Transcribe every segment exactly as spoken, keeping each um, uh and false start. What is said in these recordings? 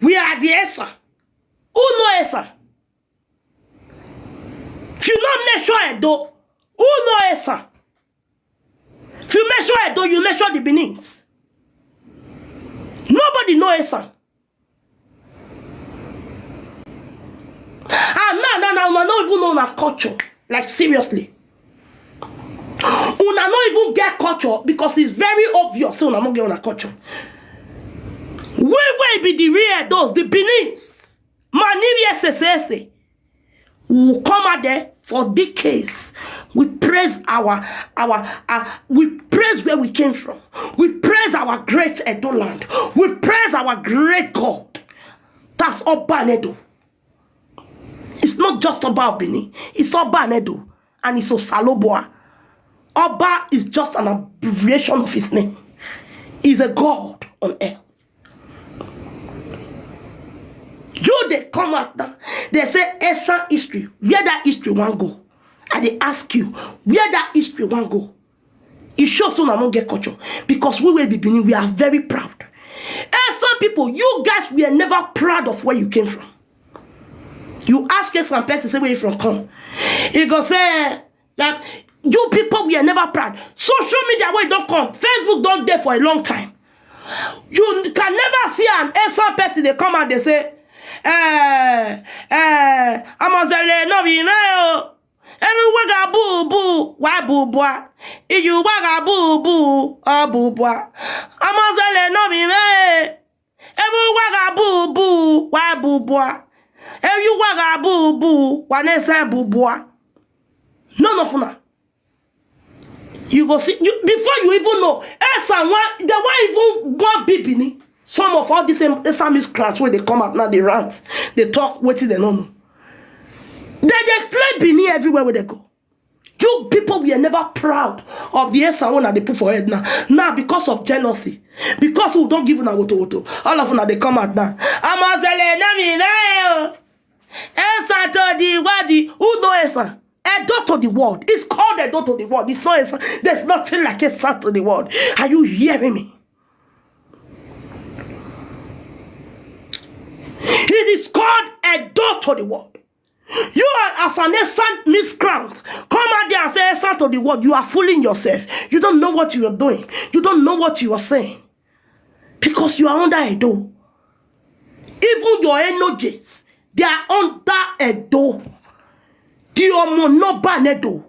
We are the Esan. Who know Esan? If you not mention Edo, who know Esan? If you mention Edo, you mention the Benins. Nobody know Esan. And now, now, now, una no even know una culture. Like, seriously. Una no even get culture, because it's very obvious say una no get una culture. We wey be the real Edos, the Benins, Maniri S S S, we will come out there for decades. We praise our our uh, we praise where we came from. We praise our great Edo land. We praise our great God. That's Oba Nedo. It's not just Oba of Benin. It's Oba Nedo, and it's Osalobua. Oba is just an abbreviation of his name. He's a god on earth. You, they come out now. They say Esan history. Where that history wan go? I dey ask you, where that history wan go? E show say una no get culture, because we wey be Benin, we are very proud. Esan people, you guys were never proud of where you came from. You ask Esan person say where you from come, he go say, like, you people were never proud. Social media wey don come, Facebook don dey for a long time. You can never see an Esan person dey come and dey say, eh, eh, Amozele no be me o. Emi waga boo boo, why boo bwa? Iyu waga boo boo, oh boo bwa. Amozele no be me. Emi waga boo boo, why boo bwa? Emi waga boo boo, why ne say boo bwa? None of una. You go see, you, before you even know, Esan wan, they wan even wan be Benin. Some of all these Esan miscreants wey dey come out now, they rant, they talk wetin they no know. They dey play Benin everywhere wey they go. You people were never proud of the Esan wey una dey put for head now. Now, because of jealousy, because we don give una woto woto, all of una dey come out now. Amozele no be me o. Esan to the world. Who know Esan? Edo to the world. It's called Edo to the world. It's not Esan. There's nothing like Esan to the world. Are you hearing me? It is called Edo to the world. You are, as an Esan miscreant, come out there and say Esan to the world. You are fooling yourself. You don't know what you are doing. You don't know what you are saying. Because you are under Edo. Even your energies, they are under Edo. The Omo no ban Edo.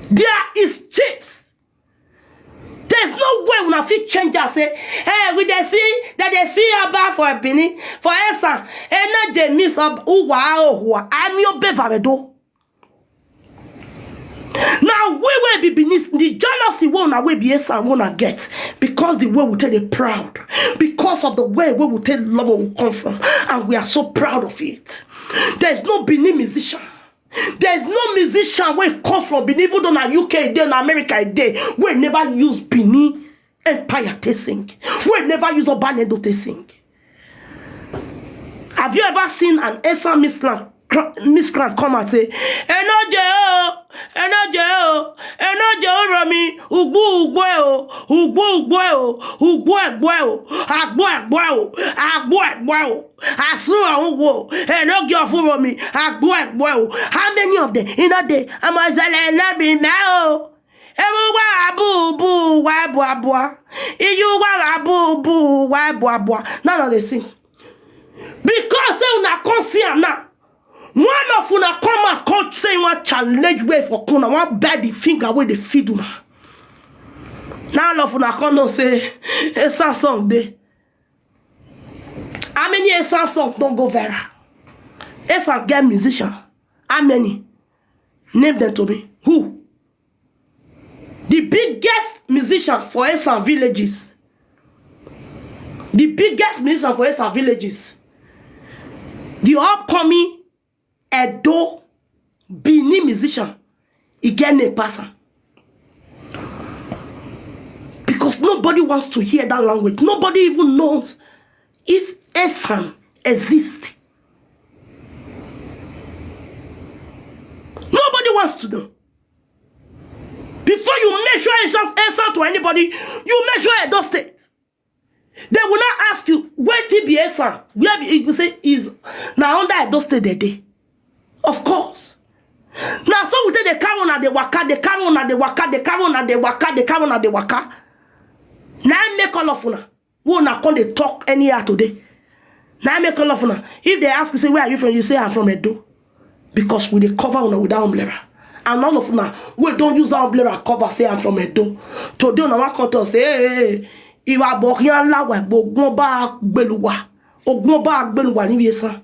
They are his chiefs. There's no way una fit change and say, hey, we dey see that they see Oba for Benin, for Esan, and not James of Uwa Ohua. I'm your bevaredo. Now we will be Benin, the jealousy wey una wey be Esan wey una get, because the way we take dey proud, because of the way wey we take love where we come from, and we are so proud of it. There's no Benin musician. There's no musician wey come from Benin, even though na U K e dey, na America e dey, wey never use Benin Empire take sing, wey never use Oba Nedo take sing. Have you ever seen an Esan miscreant, cra-, miscreant come and say, Enoje o, Enoje o, Enoje o, Romi, Ugbu Ugbu e o, Ugbu Ugbu e o, Ugbu Egbu e o, Agbu Egbu e o, Agbu Egbu e o, Asu Awuwo, Enoje o, Fu Romi, Agbu Egbu e o? How many of them? You know, they, I'm a Zele, not be now. Ewu wa abu bu, wa bu abua. Iyu wa abu bu, wa bu abua. Now, now they sing. Because say una come see am now. One of una come out, come say one challenge way for corner, one bad the finger wey dey feed una. Now all of una come know say Esan song dey. How many Esan song don go viral? Esan get musician. How many? Name them to me. Who? The biggest musician for Esan villages. The biggest musician for Esan villages. The upcoming Edo Benin musician. He get name pass am. Because nobody wants to hear that language. Nobody even knows if Esan exists. Nobody wants to know. Before you measure Esan, Esan to anybody, you measure Edo State. They will not ask you, wetin be Esan? Where be, you go say is na under Edo State dey dey. Of course. Na so we take dey carry una dey waka, dey carry una dey waka, dey carry una dey waka, dey carry una dey waka. Na im make all of una, wey una come dey talk anyhow today. Na im make all of una, if they ask you say, "Where are you from?" You say, "I'm from Edo." Because we dey cover una with that umbrella. And all of una wey don use that umbrella cover say, "I'm from Edo." Today una wan come talk say, "Hey, hey, hey, ìwà bọ̀kíá ńlá wà gbogbo bá gbẹlú wa." Ogun bá gbẹlú wa níbi Esan.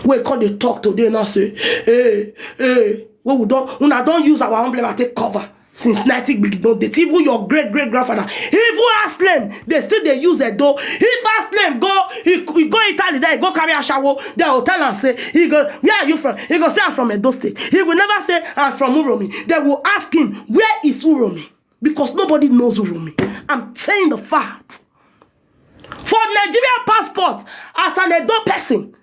We come dey talk today now say, "Hey, hey, wey we don, una don use our umbrella take cover since ninety gbege don dey." Even your great great grandfather, even Aslam, they still dey use Edo. If Aslam go, he, he go Italy, then he go carry ashawo, they go tell am say, he go, "Where are you from?" He go say, "I'm from Edo State." He will never say, "I'm from Uromi." They will ask him, "Where is Uromi?" Because nobody knows Uromi. I'm saying the fact. For Nigeria passport, as an Edo person,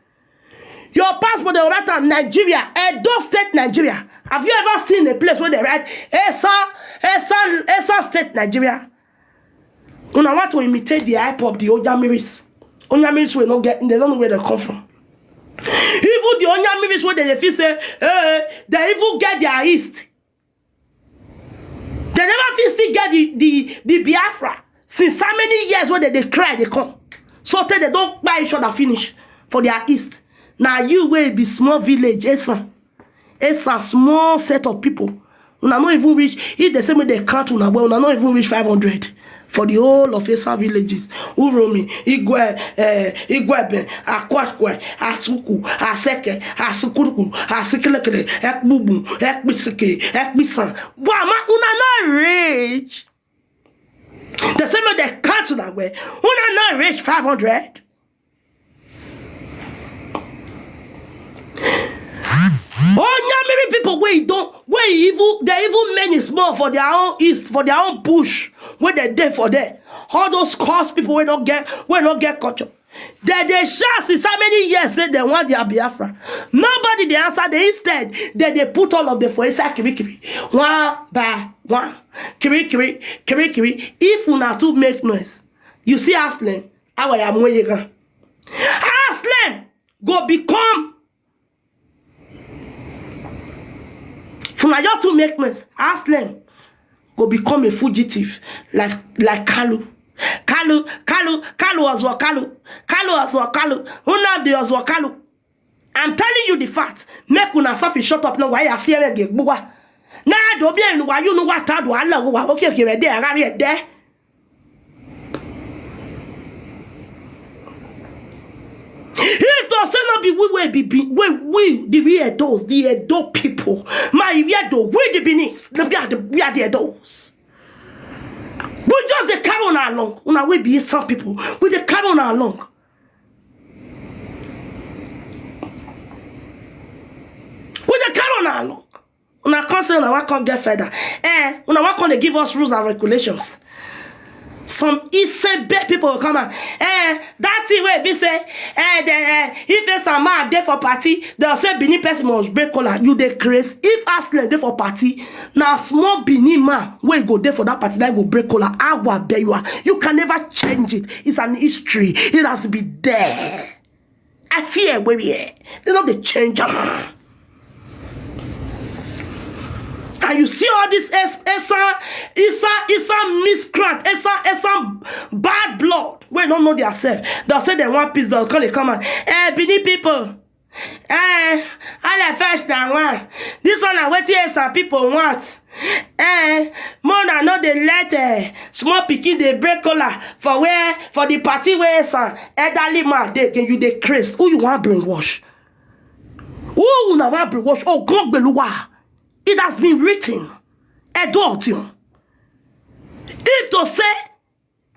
your passport dey write am Nigeria, Edo State, Nigeria. Have you ever seen a place where they write Esan, Esan, Esan State, Nigeria? Una want to imitate the hype of the Onyamiris. Onyamiris wey no get, they don't know where they come from. Even the Onyamiris wey they dey feel say, eh, they even get their east. They never fit still get the, the, the Biafra. Since how many years wey they dey cry, they come. So tey they don kpai each other finish for their east. Na you wey be small village, Esan. Esan, small set of people. Una no even reach, if they say make they count una well, una no even reach five hundred for the whole of Esan villages. Uromi, Igwe, eh, Igwebe, Akwakwe, Asuku, Aseke, Asukuruku, Asikilekele, Ekbubu, Ekpisike, Ekpisan. Wama, una no reach. They say make they count una well. Una no reach five hundred. Onyamiri people wey don, wey even, they even many small for their own east, for their own bush, wey they dey for there. All those coarse people wey no get, wey no get culture. They dey shout since how many years say they want their Biafra. Nobody dey answer them. Instead, they dey put all of them for inside kirikiri. One by one. Kirikiri, kirikiri. If una too make noise, you see Aslam, Awaya Moyega. Aslam go become, if una just too make noise, Aslam go become a fugitive like, like Kalu. Kalu, Kalu, Kalu Oswald Kalu. Kalu Oswald Kalu. Nnamdi Oswald Kalu. I'm telling you the fact. Make una self shut up now. Why I see a gbuwa? Na do bi enu wa, you know what, tadu ala wa. Okay, okay, we dey, agari there. If to say no be we, we be, be we, we the real those, the Edo people. My Edo, we the Benin, we are the, we are the Edos. We just dey carry on along. Una we be some people. We dey carry on along. We dey carry on along. Una come say una wan come get feather. Eh, una wan come dey give us rules and regulations. Some Isebe people go come out. Eh, that thing wey be say, eh, they, eh, if a man dey for party, they'll say Benin person must break collar. You dey craze. If Aslam dey for party, na small Benin man wey go dey for that party, that go break collar. Awa be you are. You can never change it. It's an history. It has been there. I fear where we are. They don't dey change am. And you see all this Es-, Esan, Esan, Esan miscreant, Esan, Esan bad blood. Wey no know their self. They'll say they want peace. They'll call the come out. Eh, Benin people. Eh, all the first than one. This one na wetin Esan people want. Eh, more na no dey let, eh, small pikin dey break collar for where, for the party where Esan elderly man dey. Then you dey craze. Who you want brainwash? Who una want brainwash? Oh, God, Beluwa. It has been written. Edo Otion. If to say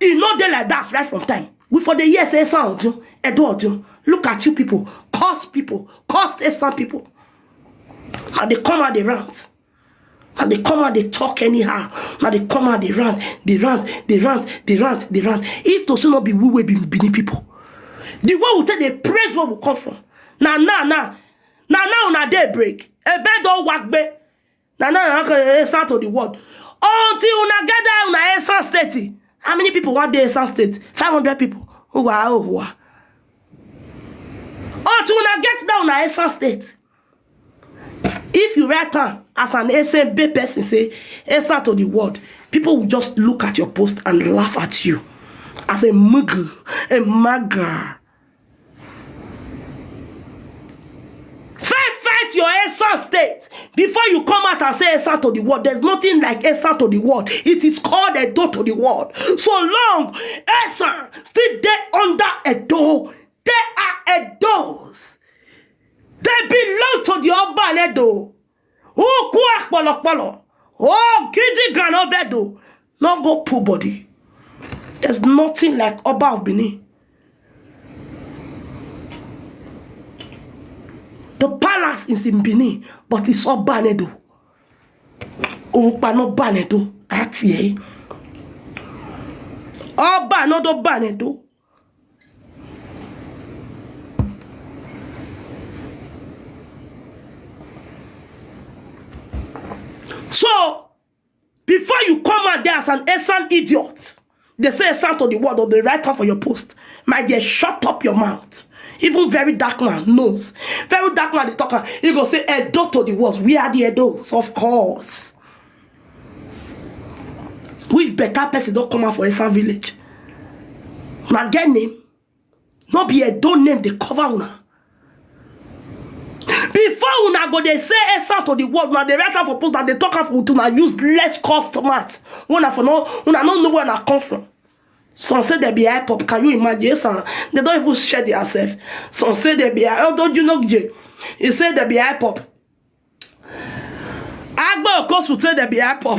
e no dey like that right from time, we for the year say Esan Otion, Edo Otion. Look at you people, curse people, curse Esan people. And they come out, they rant. And they come out, they talk anyhow. Now they come out, they rant, they rant, they rant, they rant, they rant. If to say no be we, we be Benin people, the way we take the praise where we come from. Now, now, now, now, now, una dey break. A bed don wagbe. Na now una come Esan to the world. Until una gather una Esan state. How many people wan dey Esan State? Five hundred people. Uwa, uwa. Until una get down na Esan State. If you write am as an Esan Bay person, say Esan to the world, people will just look at your post and laugh at you as a mugu, a maga. Fight, fight your Esan State before you come out and say Esan to the world. There's nothing like Esan to the world. It is called Edo to the world. So long Esan still dey under Edo, they are Edos. They belong to the Oba and Edo. Ukwu akpolokpolo. Oh, gidi gan Obedo. No go pull body. There's nothing like Oba of Benin. The palace is in Benin, but it's Oba and Edo. Orukpa no Oba and Edo. Ati eh. Oba no do Oba and Edo. So, before you come out there as an Esan idiot, they say Esan to the world or they write am for your post. My dear, shut up your mouth. Even very dark man knows. Very dark man, they talk, he go say, Edo to the world. We are the Edos, of course. Which better person don come out for Esan village? Una get name? No be Edo name dey cover una. Before una go dey say Esan to the world, una dey write am for post, una dey talk am with una useless customers. Una for no, una no know where una come from. Some say they be IPOB. Can you imagine? Esan, they don't even share their self. Some say they be, oh, don't you know, J? He say they be IPOB. Agbo Okosu say they be IPOB.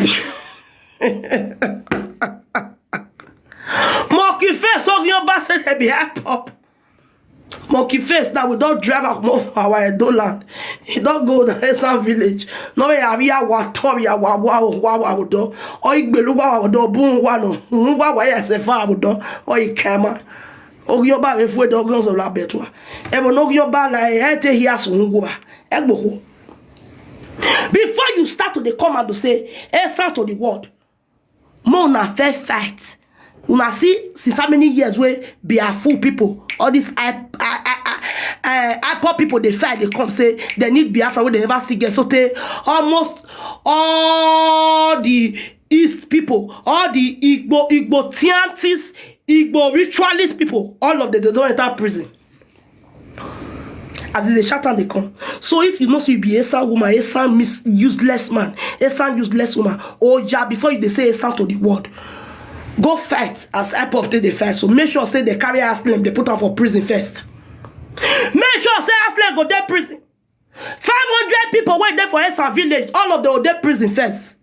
Monkey Face Ogioba say they be IPOB. Monkey Face, now we don drive am comot for our Edo land. He don go the Esan village. No, we are here, wa tori, ya wa wa wa wa wa do. O igbelu wa wa do, bun wa no. Wa wa ya se fa wa do. O ikema. Ogioba we fue do gonzo la betua. Ebo no Ogioba la e te hia so ngwa. Egbo. Before you start to dey come and to say, Esan to the world, mo na fair fight. Una see since how many years wey Biafra people, all these I, I, I, I, I, IPOB people dey fight, they come say they need Biafra wey they never still get. So they almost all the East people, all the Igbo, Igbo Tiantis, Igbo ritualist people, all of them, they don't enter prison. As they shout and they come. So if you know, so you be a sound woman, a sound mis useless man, a sound useless woman. Oh yeah, before you they say a sound to the world, go fight as IPOB take the fight. So make sure say they carry Aslam, they put am for prison first. Make sure say Aslam go there prison. Five hundred people went there for Esan village, all of them go there prison first.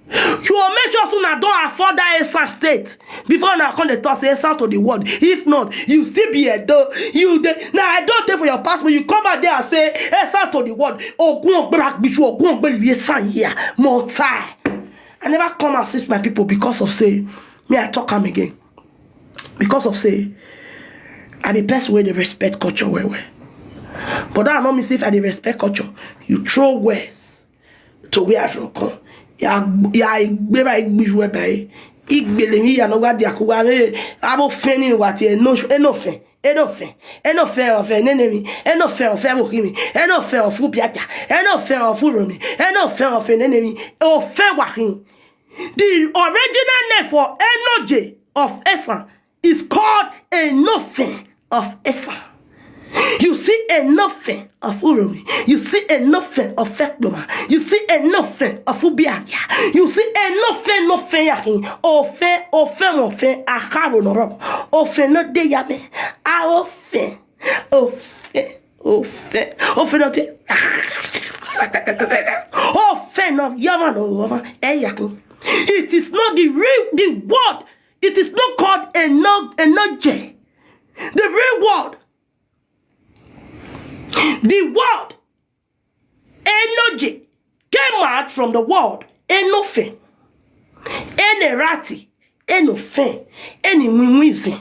You will make sure soon I don't afford that Esan state before now come the toss Esan to the world. If not, you still be a do. You dey now I don't take for your passport. You come out there and say Esan to the world. Ogun Ogbera Bishu, Ogun Ogbera Esan here. More time. I never come and assist my people because of say me I talk am again. Because of say I be person where they respect culture well well. But that no mean say if I dey respect culture, you throw words to where I from come. Ya ya igbera igbijuwe bai. Igbele ni ya no wa di akuwa re. Abo feni wa ti eno eno fe. Eno fe. Eno fe ofe nene mi. Eno fe ofe abo kimi. Eno fe ofu biaja. Eno fe ofu romi. Eno fe ofe nene mi. Ofe wa hin. The original name for Enoje of Esan is called Enofen of Esan. You see Enofen of Uromi. You see Enofen of Fekboma. You see Enofen of Ubiagia. You see Enofen no fen yahin. Ofen, ofen, ofen, akaro noro. Ofen no de yame. Aofen. Ofen. Ofen. Ofen no de. Ofen no yaman no yaman. Eyakin. It is not the real, the word. It is not called Eno-, Enoje. The real word, the word Enoje came out from the word Enofe, Enerati, Enofe, Eniwinwizi,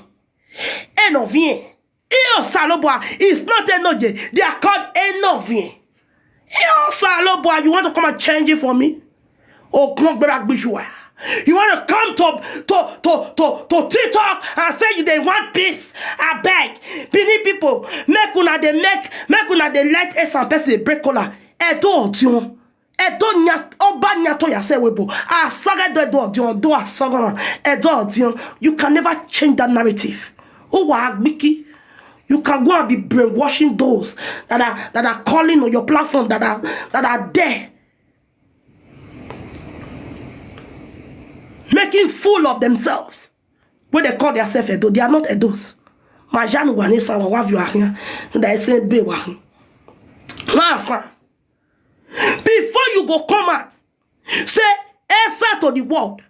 Enovien. Iosalobua is not Enoje. They are called Enovien. Iosalobua, you want to come and change it for me? Oh, come on, brother Bishua. You want to come to to to to to TikTok and say you dey want peace? I beg, Benin people, make una dey make make una dey let Esan person dey break kola. Edo Odion, Edo nya oba nyato yase webo. Asaga do Edo Odion, do asaga Edo Odion. You can never change that narrative. Uwa agbiki. You can go and be brainwashing those that are that are calling on your platform that are that are there making fool of themselves. When they call themselves Edo, they are not Edos. Majanu wane sa wa wa vyo ahia. Nda ese be wa. Now, sir, before you go come out, say Esan to the world.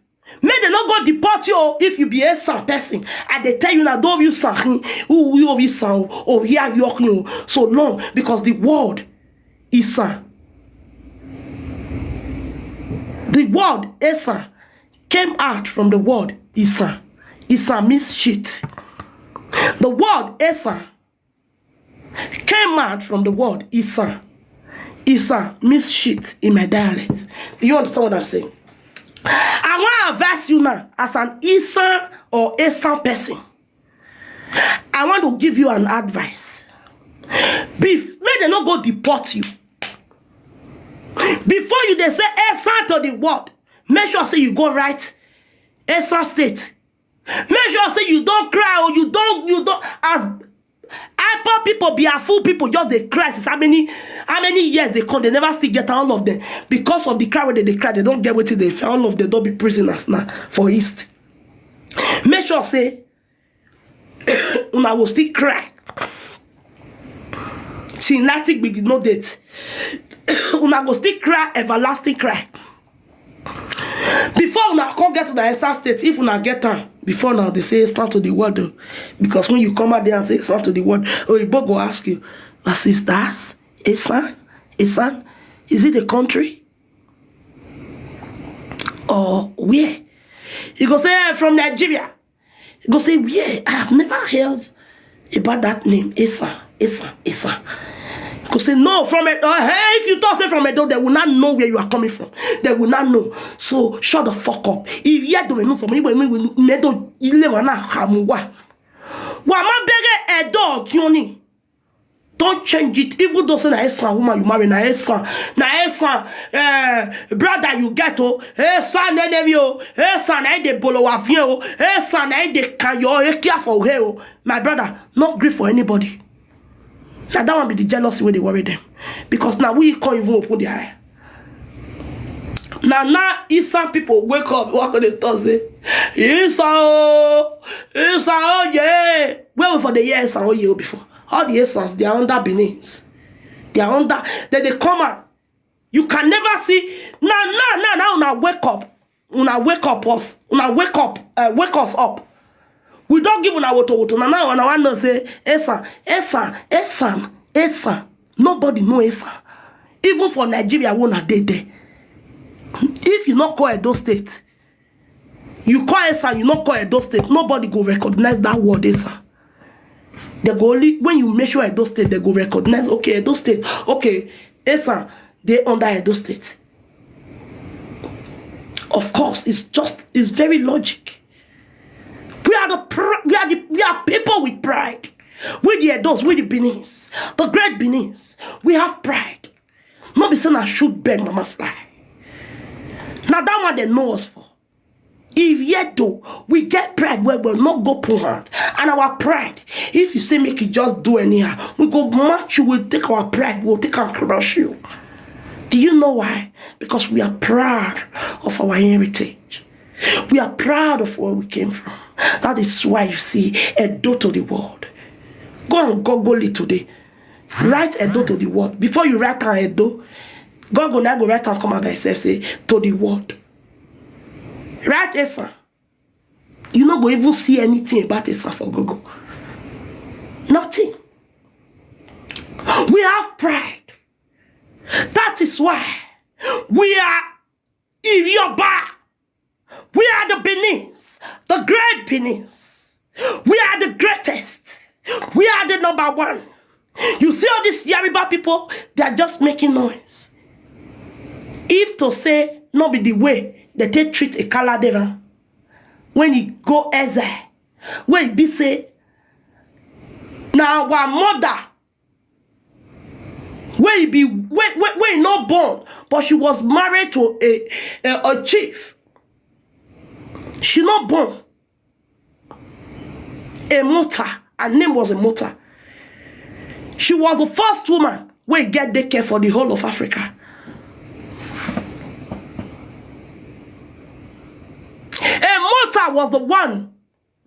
Make dem no go deport you o if you be Esan person. I dey tell you now, don't you San who you be San o, or here you o, so long, because the word Isan. The word Esan came out from the word Isan. Isan means shit. The word Esan came out from the word Isan. Isan means shit in my dialect. Do you understand what I'm saying? I want to advise you now as an Isan or Esan person. I want to give you an advice. Bef- make dem no go deport you. Before you dey say Esan to the world, make sure say you go write Esan State. Make sure say you don't cry or you don't you don't as hyper people be a fool people just dey cry since how many how many years they come, they never still get all of them because of the cry wey they dey cry, they don't get wetin they feel. All of them don't be prisoners now for East. Make sure say una go still cry till nothing be no date. Una go still cry everlasting cry. Before una come get una Esan State, if una get am before now, they say Esan to the world o. Because when you come out there and say Esan to the world, Oyibo go ask you, "My sisters, Esan, Esan, is it a country or where?" You go say, "Eh, from Nigeria." You go say, "Where? I have never heard about that name, Esan, Esan, Esan." You go say, "No, from it. Uh, hey, if you talk say from Edo, they will not know where you are coming from. They will not know. So shut the fuck up." If you don't know something, you will never ile wana hamuwa. Wa ma bere Edo tioni. Don't change it. Even though say na Esan woman you marry, na Esan, na Esan uh, brother you get o, Esan enemy o, Esan na the bolo wafie o, Esan na the kayo ekia for he o. My brother, not grief for anybody. Now that one be the jealousy where they worry them, because now we can't even open their eye. Now now Esan people wake up, walk on the Thursday. Esan o, Esan o, yeah. Where we for the year Esan o, yeah, before? All the Esans, they are under Benin's. They are under, then they come out. You can never see. Now, now, now, now, now, wake up. Una wake up us. Una wake up. Uh, wake us up. We don't give una woto woto. Now, now, now, I know say, Esan, Esan, Esan, Esan. Nobody know Esan. Even for Nigeria, we una dey there. If you not call Edo State, you call Esan, you not call Edo State, nobody go recognize that word Esan. They go only, when you mention Edo State, they go recognize, okay, Edo State, okay, Esan, they under Edo State. Of course, it's just, it's very logic. We are the, pr- we are the, we are people with pride. We the Edos, we the Benins, the great Benins. We have pride. No be say na shoot bird mama fly. Now that one they know us for. If yet though, we get pride where we'll not go pull hand. And our pride, if you say make you just do anyhow, we go match you, we'll take our pride, we'll take and crush you. Do you know why? Because we are proud of our heritage. We are proud of where we came from. That is why you see Edo to the world. Go and Google it today. Write Edo to the world. Before you write an Edo, Google now go write and come out by yourself, say, to the world. Write Esan. You no go even see anything about Esan for Google. Nothing. We have pride. That is why we are Irioba. We are the Benins, the great Benins. We are the greatest. We are the number one. You see all these Yariba people, they are just making noise. If to say no be the way they take treat a Kaladera when he go exile, wey e be say na our mother wey e be wey wey wey no born, but she was married to a a, a chief. She no born. Emota, her name was Emota. She was the first woman wey get daycare for the whole of Africa. Emota was the one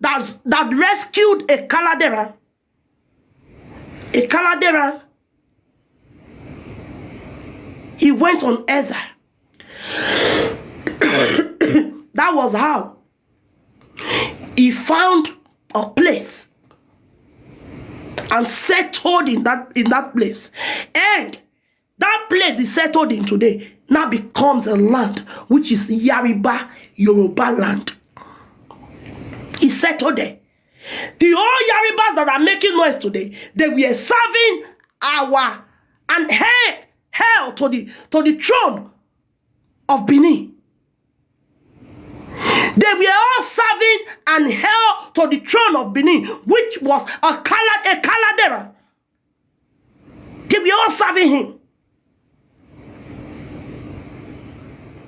that that rescued a Kaladera. A Kaladera. He went on exile. That was how he found a place and settled in that in that place. And that place he settled in today now becomes a land which is Yariba, Yoruba land. He settled there. The whole Yaribas that are making noise today, they were serving our and hell, hell to the to the throne of Benin. They were all serving and hell to the throne of Benin, which was a Kala a Kaladera. They were all serving him.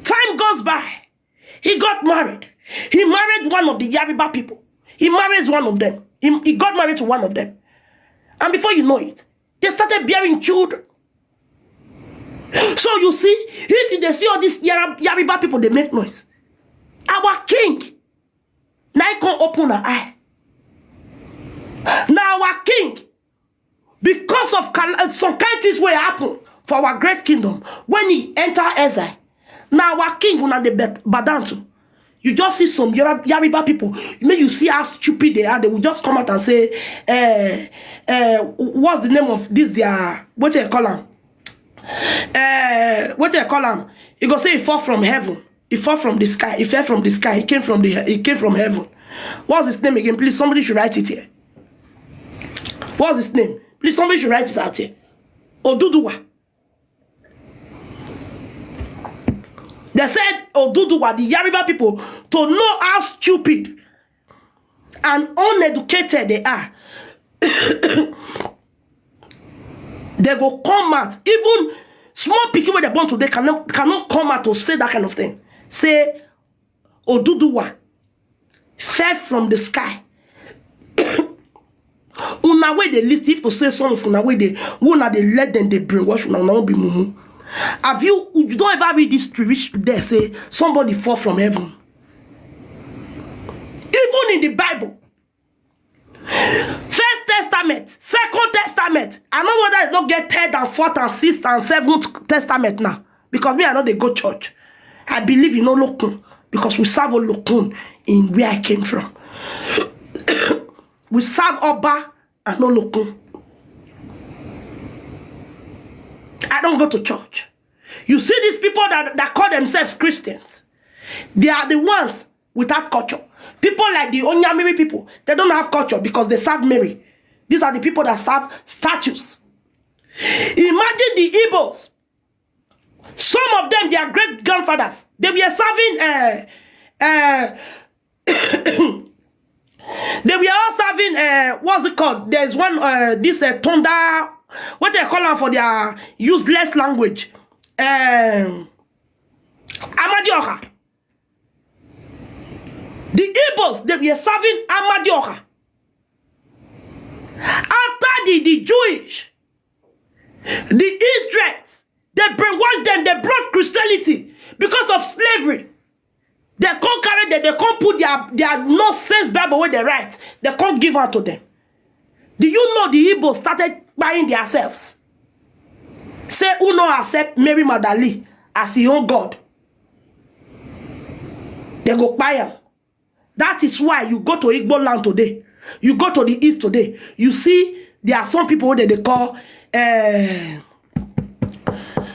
Time goes by. He got married. He married one of the Yariba people. He marries one of them. He, he got married to one of them. And before you know it, they started bearing children. So you see, if you dey see all these Yara- Yariba people, they make noise. Our king, now he can't open an eye. Now our king, because of Kal- uh, some kind things will happen for our great kingdom when he enter exile. Now our king una dey bet- bow down to. You just see some Yara- Yariba people. Make you see how stupid they are. They will just come out and say, uh, uh, what's the name of this? Their what do you call am? Uh, what do you call am? You go say he fall from heaven. He fall from the sky. He fell from the sky. He came from the. He came from heaven. What's his name again? Please, somebody should write it here. What's his name? Please, somebody should write it out here. Oduduwa. They said Oduduwa, the Yariba people, to know how stupid and uneducated they are. They go come out. Even small pikin wey they born today cannot cannot come out to say that kind of thing. Say Oduduwa fell from the sky. Una wey dey listen, if to say some of una wey dey una dey let them dey brainwash una, una no be mumu. Have you you don't ever read history reach there say somebody fall from heaven? Even in the Bible, First Testament, Second Testament, I know whether it's not get third and fourth and sixth and seventh Testament now, because me I know they go church. I believe in Olokun because we serve Olokun in where I came from. We serve Oba and Olokun. I don't go to church. You see these people that, that call themselves Christians, they are the ones without culture. People like the Onyamiri people, they don't have culture because they serve Mary. These are the people that serve statues. Imagine the Igbos. Some of them, their great grandfathers, they were serving. Uh, uh, they were all serving. Uh, what's it called? There's one. Uh, this uh, thunder. What they call them for their useless language? Um, Amadioha. The Igbos, they were serving Amadioha. After the, the Jewish, the Israelites, they brainwashed them, they brought Christianity because of slavery. They can't carry them, they can't put their, their nonsense Bible where they write, they can't give out to them. Do you know the Igbos started buying themselves? Say who no accept Mary Magdalene as his own God? They go buy am. That is why you go to Igbo land today. You go to the east today. You see, there are some people that they call uh,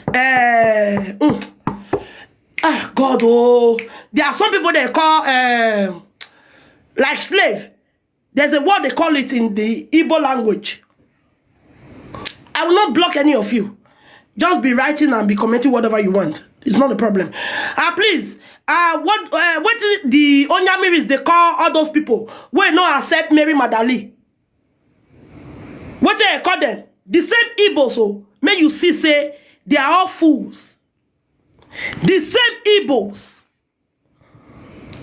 uh, mm, ah God oh. There are some people they call uh, like slave. There's a word they call it in the Igbo language. I will not block any of you. Just be writing and be commenting whatever you want. It's not a problem. Ah, please, ah, what, eh, what the Onyamiris dey call all those people wey no accept Mary Magdalene? What they call them? The same Igbos, so make you see say they are all fools. The same Igbos.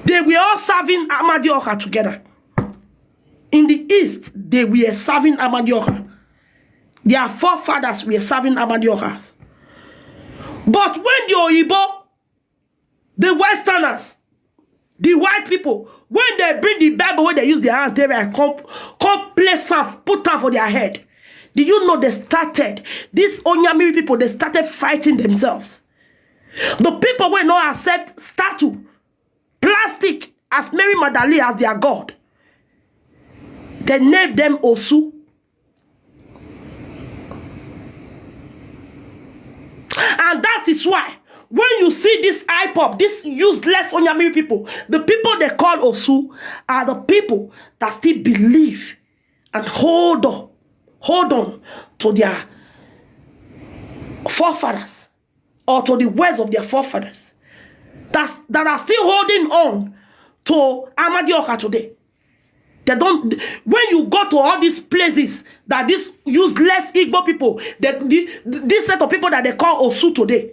They were all serving Amadioha together. In the east, they were serving Amadioha. Their forefathers were serving Amadiohas. But when the Oyibo, the Westerners, the white people, when they bring the Bible, when they use their hand, they write, come, come place am, put am for their head. Do you know they started? These Onyamiri people, they started fighting themselves. The people will not accept statue, plastic, as Mary Magdalene as their god. They named them Osu. And that is why when you see this IPOB, these useless Onyamiri people, the people they call Osu are the people that still believe and hold on, hold on to their forefathers or to the words of their forefathers that, that are still holding on to Amadioha today. They don't. When you go to all these places that these useless Igbo people, that the, this set of people that they call Osu today,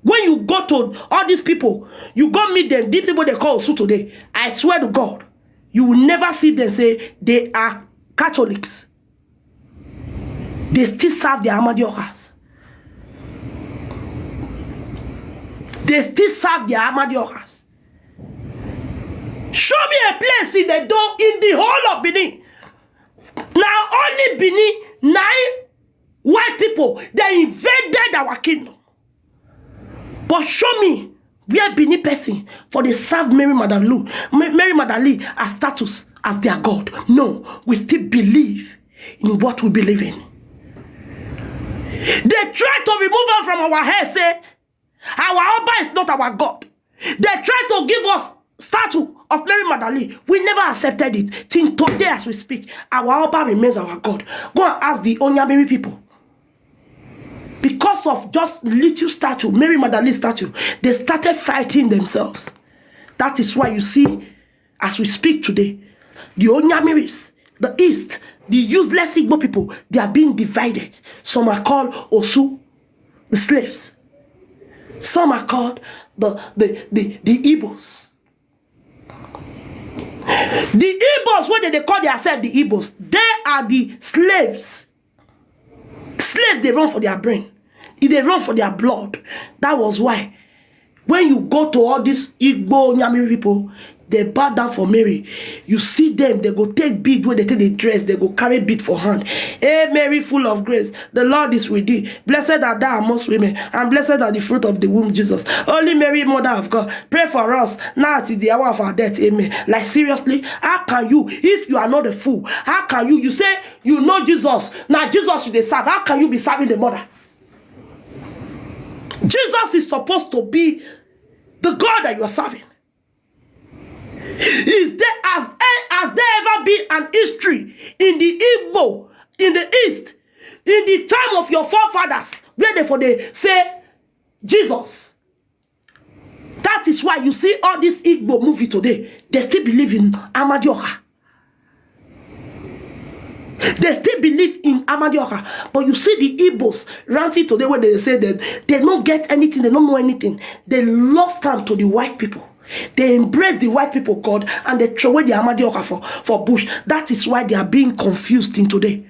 when you go to all these people, you go meet them. These people they call Osu today, I swear to God, you will never see them say they are Catholics. They still serve their Amadiokas. They still serve their Amadiokas. Show me a place in the door in the whole of Benin. Now only Benin, nine white people, they invaded our kingdom. But show me where Benin person for they serve Mary Madam Lou, Ma- Mary Madam Lee as status as their God. No, we still believe in what we believe in. They try to remove us from our head, say our Oba is not our God. They try to give us statue of Mary Magdalene. We never accepted it. Till today, as we speak, our Oba remains our God. Go and ask the Onyamiri people. Because of just little statue, Mary Magdalene statue, they started fighting themselves. That is why you see, as we speak today, the Onyamiris, the East, the useless Igbo people, they are being divided. Some are called Osu, the slaves. Some are called the the the, the Igbos. The Igbos, what they call themselves the Igbos, they are the slaves. Slaves, they run for their brain. If they run for their blood. That was why when you go to all these Igbo Nyami people, they bow down for Mary. You see them, they go take bead where they take the dress, they go carry bead for hand. Hey Mary, full of grace, the Lord is with thee. Blessed art thou amongst women, and blessed are the fruit of the womb, Jesus. Holy Mary, Mother of God, pray for us now at the hour of our death. Amen. Like seriously, how can you, if you are not a fool, how can you? You say you know Jesus. Now Jesus you dey serve. How can you be serving the mother? Jesus is supposed to be the God that you are serving. Is there as as there ever be an history in the Igbo in the East in the time of your forefathers where they for they say Jesus? That is why you see all this Igbo movie today. They still believe in Amadioha. They still believe in Amadioha. But you see the Igbos ranting today when they say that they don't get anything, they don't know anything. They lost time to the white people. They embrace the white people God and they throw away the Amadioha for, for bush. That is why they are being confused in today.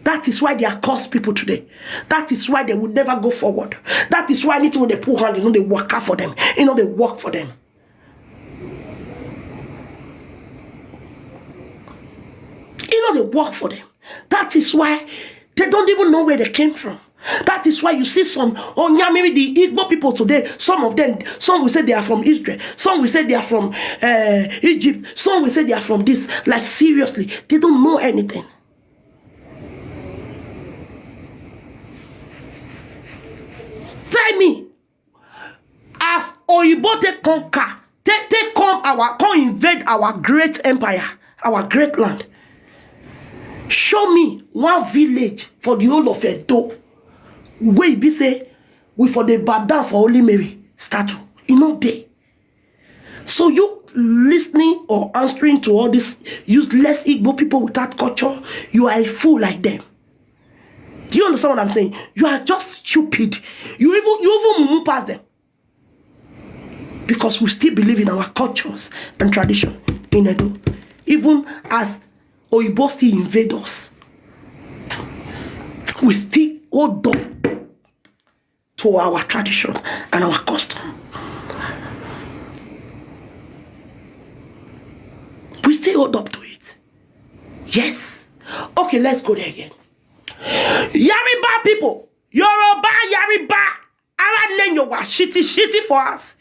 That is why they are cursed people today. That is why they will never go forward. That is why anything when they put hand, you know, they work out for them. You know, they work for them. You know, they work for them. That is why they don't even know where they came from. That is why you see some Onyamiri, the Igbo people today. Some of them, some will say they are from Israel. Some will say they are from uh, Egypt. Some will say they are from this. Like seriously, they don't know anything. Tell me, as Oyibo take conquer, take take come our come invade our great empire, our great land. Show me one village for the whole of Edo wey e be say we for dey bow down for Holy Mary statue. E no dey. So you listening or answering to all these useless Igbo people without culture, you are a fool like them. Do you understand what I'm saying? You are just stupid. You even you even mumu past them. Because we still believe in our cultures and tradition in Edo. Even as Oyibo still invade us, we still hold on to our tradition and our custom. We still hold up to it. Yes. Okay, let's go there again. Yariba people, Yoruba Yariba, Ara Lenyowa, shitty shitty for us.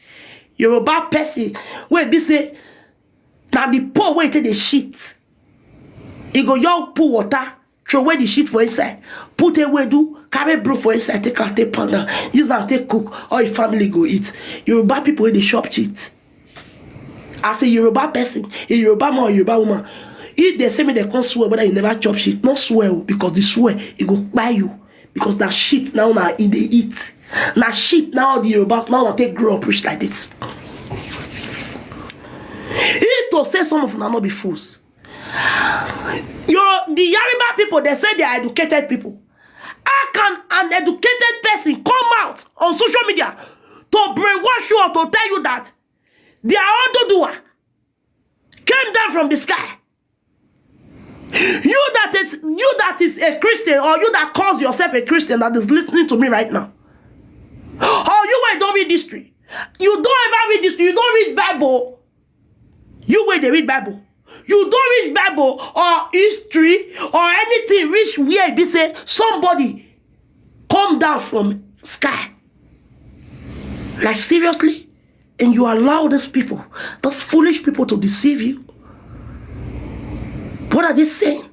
Yoruba person, wey be say, na the pole wey take dey shit. E go just put water, throw away the shit for inside, put ewedu, carry broom for inside, take am take pound am, use am take cook, all your family go eat. Yoruba people wey dey chop shit. As a Yoruba person, a Yoruba man or Yoruba woman, if they say me they come swear whether you never chop shit, not swear o, because the swear, e go kpai you. Because that shit now na e dey eat. Na shit now the Yorubas now na take grow up reach like this. If to say some of una no be fools, you the Yariba people, they say they are educated people. How can an educated person come out on social media to brainwash you or to tell you that their Oduduwa came down from the sky? You that is you that is a Christian, or you that calls yourself a Christian that is listening to me right now, or you wey don't read history, you don't ever read history, you don't read Bible. You wey dey read Bible, you don't read Bible or history or anything reach where e be say somebody come down from sky. Like, seriously? And you allow these people, those foolish people, to deceive you? What are they saying?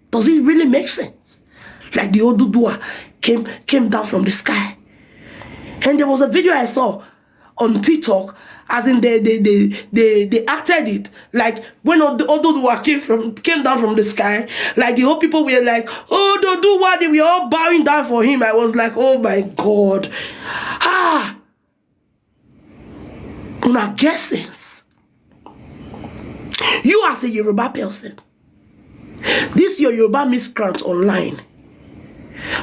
Does it really make sense? Like the Oduduwa came came down from the sky. And there was a video I saw on TikTok, as in they they they they, they acted it like when Odu- Oduduwa came from came down from the sky, like the whole people were like, "Oduduwa," they were all bowing down for him. I was like, "Oh my God." Ah, una get sense. You as a Yoruba person, this your Yoruba miscreant online,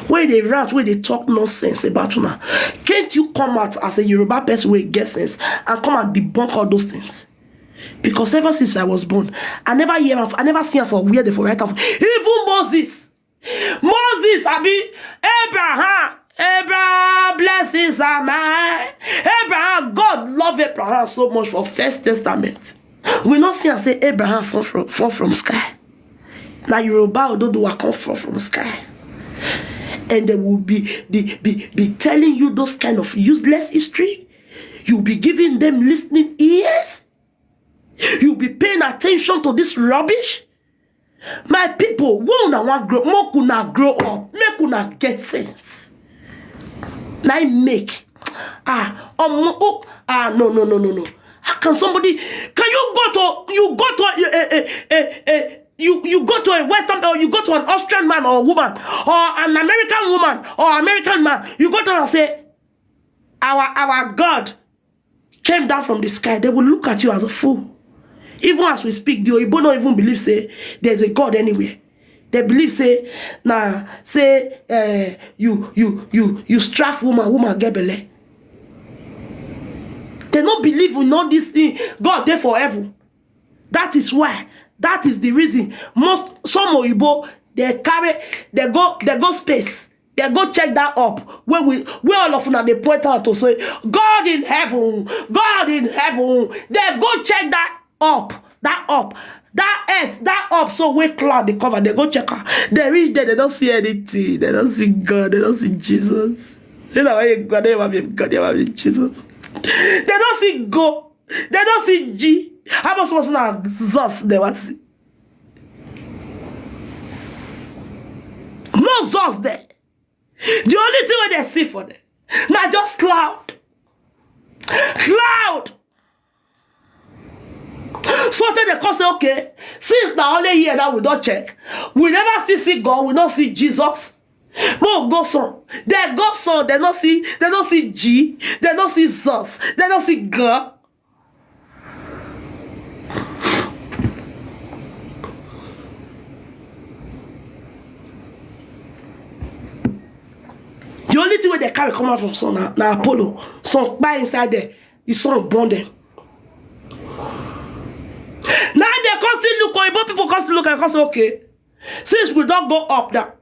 wey dey rant, wey dey talk nonsense about una, can't you come out as a Yoruba person wey get sense and come and debunk all those things? Because ever since I was born, I never hear am, I never see am for where they for write am for. Even Moses, Moses, abi Abraham, Abraham blessings are mine. Abraham, God love Abraham so much for First Testament. We not see and say Abraham fall from fall from sky. Now Yoruba Oduduwa come fall from sky. And they will be, be, be, be telling you those kind of useless history. You'll be giving them listening ears. You'll be paying attention to this rubbish. My people, when una wan grow, make una grow up, make una get sense. Na im make ah um, oh, ah no no no no no. How can somebody? Can you go to you go to a, a, a, a, a you you go to a Western or you go to an Austrian man or woman or an American woman or American man? You go to and say, "Our our God came down from the sky." They will look at you as a fool. Even as we speak, the Oyibo not even believe say there's a God anywhere. They believe say na say uh, you you you you straff woman, woman get belle. They no believe in all this thing. God dey for heaven. That is why. That is the reason most some Oyibo they carry they go they go space. They go check that up. Where we where all of una dey point out to say, "God in heaven, God in heaven." They go check that up, that up, that earth, that up. So where cloud they cover, they go check her. They reach there, they don't see anything. They don't see God. They don't see Jesus. You know why God never be God, never be Jesus. They don't see God. They don't see G. How much was now Jesus never see? No Jesus there. The only thing wey they see for them na just cloud. Cloud. So then they come say, "Okay, since na only here now we don check, we never still see God, we no see Jesus. Mo go son. They go son. They no see. They no see G. They no see Zus. They no see G. The only thing wey dem carry come out from sun na, na Apollo. Sun kpai inside there. The sun burn them. Now they come still look, Oyibo people come still look and come say, okay, since we don go up now,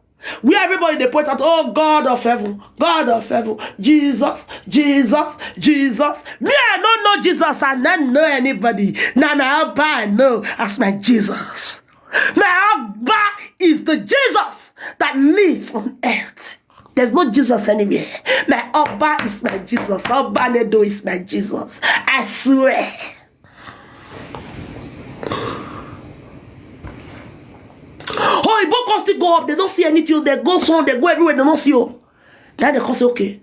where everybody dey point out, oh, God of heaven, God of heaven, Jesus, Jesus, Jesus. Me, I no know Jesus, I no know anybody. Na na Oba I know as my Jesus. My Oba is the Jesus that lives on earth. There's no Jesus anywhere. My Oba is my Jesus. Oba Nedo is my Jesus. I swear. Oyibo come still go up. They don't see anything. They go some. They go everywhere. They don't see you. Now they come say, okay,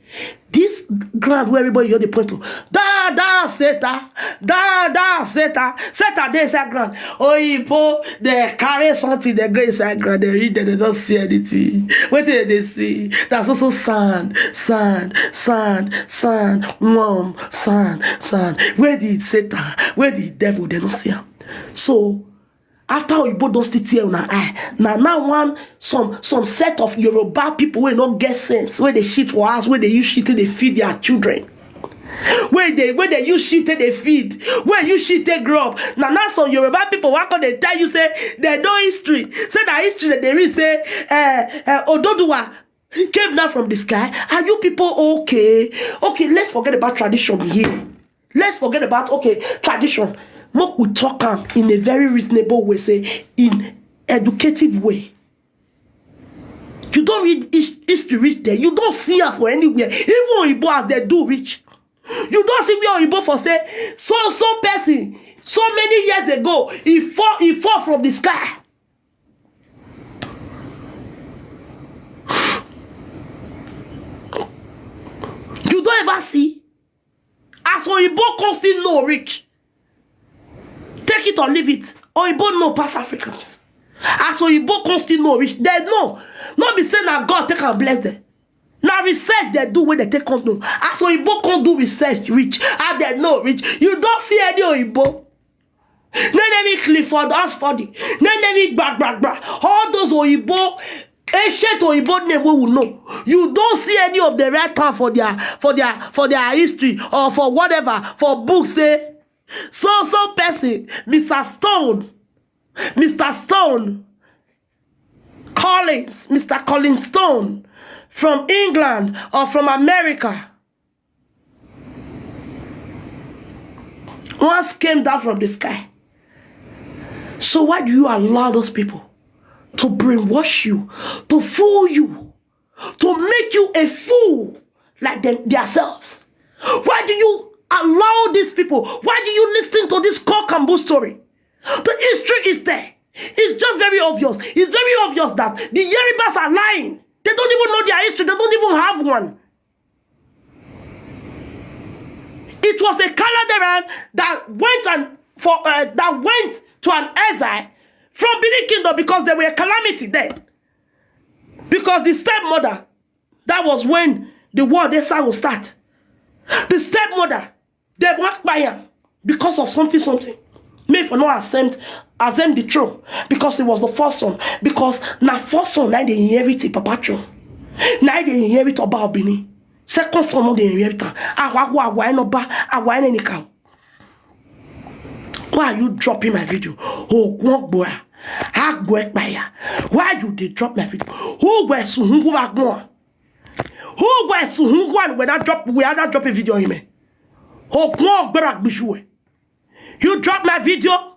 this ground where everybody here dey point to, da da Satan, da da Satan, Satan dey inside ground. Oyibo, they carry something, they go inside ground, they read them, they don't see anything. Wetin dem dey see? That's also sand, sand, sand, sand, warm sand, sand. Where the Satan? Where the devil? They don't see him. So after Oyibo don still tear una eye, na now one some some set of Yoruba people wey no get sense, wey dey shit for house, wey dey use shit take dey feed their children, wey dey wey dey use shit take dey feed, wey use shit take grow up. Na now some Yoruba people wan come dey tell you say dem know history, say na history dem dey read, say eh, eh, Ododuwa came down from the sky. Are you people okay? Okay, let's forget about tradition here. Let's forget about, okay, tradition. Make we talk am in a very reasonable way, say in educative way. You don't read his- history reach there. You don't see am for anywhere. Even Oyibo as they do reach. You don't see where Oyibo for say so so person so many years ago he fall he fall from the sky. You don't ever see as Oyibo come still know reach. Take it or leave it. Oyibo know pass Africans. As Oyibo come still know reach. They know. No be say na God take and bless them. Na research they do when they take come know. As Oyibo come do research reach, as they know reach. You don't see any Oyibo. Nenemi Clifford Oxford, Nenemi Gbagbagba, all those Oyibo, ancient Oyibo name we will know. You don't see any of the right hand for their for their for their history or for whatever for books say so so person, Mister Stone, Mister Stone, Collins, Mister Collins Stone from England or from America once came down from the sky. So why do you allow those people to brainwash you, to fool you, to make you a fool like them themselves? Why do you allow these people? Why do you listen to this cock and bull story? The history is there. It's just very obvious. It's very obvious that the Yorubas are lying. They don't even know their history. They don't even have one. It was a Kaladeran that went and for uh, that went to an exile from Benin Kingdom because there were calamity there. Because the stepmother, that was when the war they will start. The stepmother, they walk by him because of something something. Me for no ascend ascend the throne because he was the first son. Because na first son na dey inherit the papa throne. Na dey inherit Oba Obini. Second son no dey inherit am. Awa go awa no ba awa any cow. Why are you dropping my video? Oh, go boy. I go expire. Why you dey drop my video? Who go suhungu agmo? Who go suhungu and when I drop we I drop a video in me? Oh, go back. You drop my video.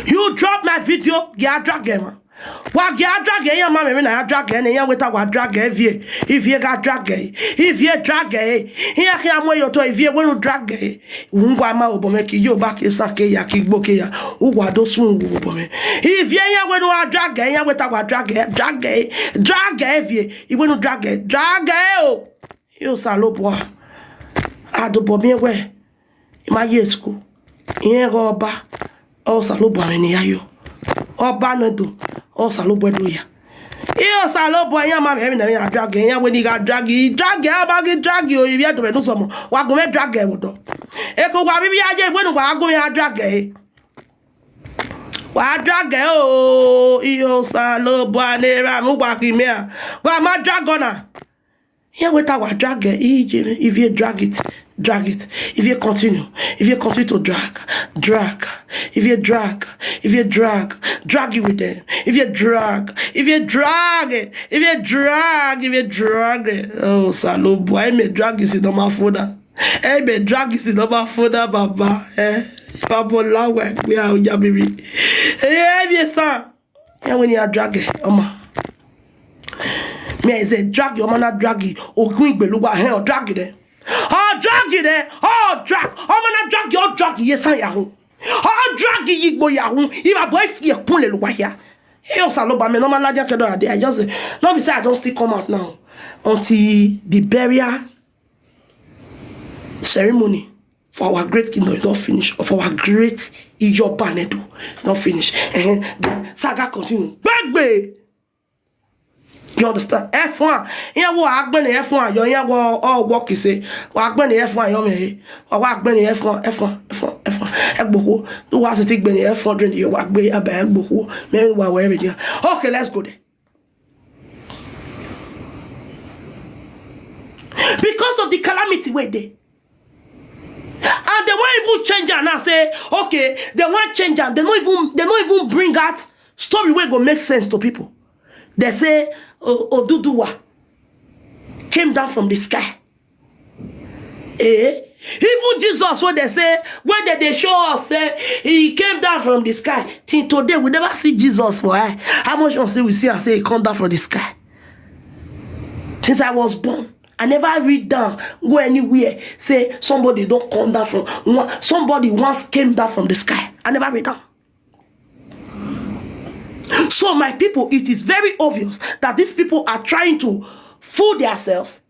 You drop my video. Yeah, drag him. Wa ge adrage ya ma me na adrage ne ya weta wa drage vie. Ivie ga drage. Ivie drage. Iya ki amo yo to ivie wenu drage. Ungwa ma obo me ki yo ba ki sa ke ya ki gbo ke ya. Uwa do su ungu obo me. Ivie ya wenu adrage ya weta wa drage. Drage. Drage vie. Iwenu drage. Drage o. Yo salobwa. Adobo mi we. Ima yesku. Ihe ga ọba. Ọ salobwa me ni ya yo. Ọba na do. Ọ salobwa do ya. Iyo salo boy, ya ma me na ya drag, ya we ni ga drag, drag ya ba gi drag yo, if ya to be no so mo. Wa go me drag e wo do. E ko wa bi bi aje we no wa go ya drag e. Wa drag e o, iyo salo boy ne ra mu wa ki me a. Wa ma drag ona. Here with our drag e, if you drag it, drag it. If you continue, if you continue to drag, drag. If you drag, if you drag, drag it with them. If you drag, if you drag it, if you drag, if you drag it. Oh, salo boy, me drag is in my folder. Hey, me drag is in my folder, baba. Eh, baba, lawe, we are ujabibi. Eh, yes, sir. Ya we ni a drag e, oma. Me I say drag your man a drag e. Ogun igbeluwa he o drag e de. O drag e de. O drag. O man a drag e, o drag e, yes, I yahoo. O drag e, igbo yahoo. Iba boy fi e kunle luwa here. Hey, o salo ba me no man la dia kedo ade. I just say, no be say I don't still come out now until the burial ceremony for our great kingdom e don finish, of our great Ijoba Nedo e don finish. And the saga continue. Gbegbe. You understand? F one. Here we are going F one. You here we all work is say we are going F one. You me. We are going F one, F one, F one, F one. Egboko. Do was it going F hundred? You are going about Egboko. Me we are everything. Okay, let's go there. Because of the calamity wey dey. And they won't even change and now say, okay, they won't change and they don't even they don't even bring out story where go make sense to people. They say, oh, Oduduwa came down from the sky. Eh? Even Jesus, when they say, when they, they show us, say he came down from the sky. Till today, we never see Jesus for her. How much you see we see and say he come down from the sky? Since I was born, I never read down, go anywhere, say somebody don't come down from one, somebody once came down from the sky. I never read down. So, my people, it is very obvious that these people are trying to fool themselves.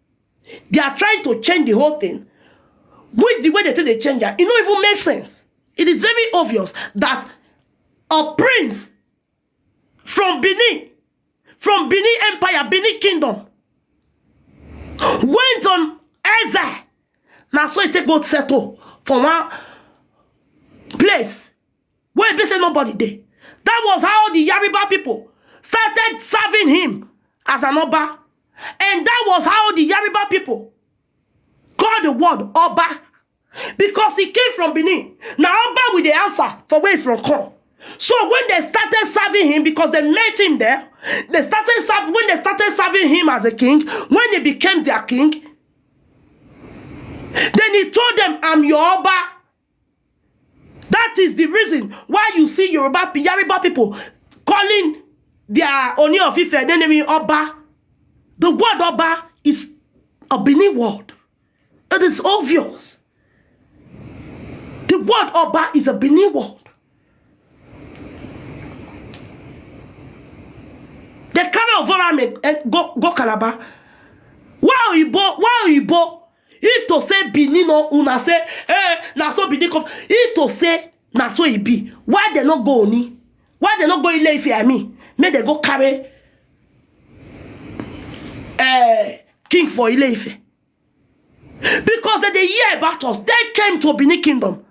They are trying to change the whole thing. With the way they say they change it, it don't even make sense. It is very obvious that a prince from Benin, from Benin Empire, Benin Kingdom, went on exile. Now, so he take go settle for one place where he say nobody dey. That was how the Yoruba people started serving him as an Oba. And that was how the Yoruba people called the word Oba. Because he came from Benin. Now Oba with the answer for where he from come. So when they started serving him, because they met him there, they started serve, when they started serving him as a king, when he became their king, then he told them, I'm your Oba. That is the reason why you see Yoruba, Yoruba people calling their Oni of Ife, they name him Oba. The word Oba is a Benin word. It is obvious. The word Oba is a Benin word. They carry Ovorame and go, go Calabar. Why Oyibo? Why Oyibo? If to say Benin, no, una say, eh, na so Benin come. If to say, na so e be. Why they not go Oni? Why they not go Ile Ife? I mean, may they go carry eh, king for Ile Ife. Because they, they hear about us. They came to Benin Kingdom.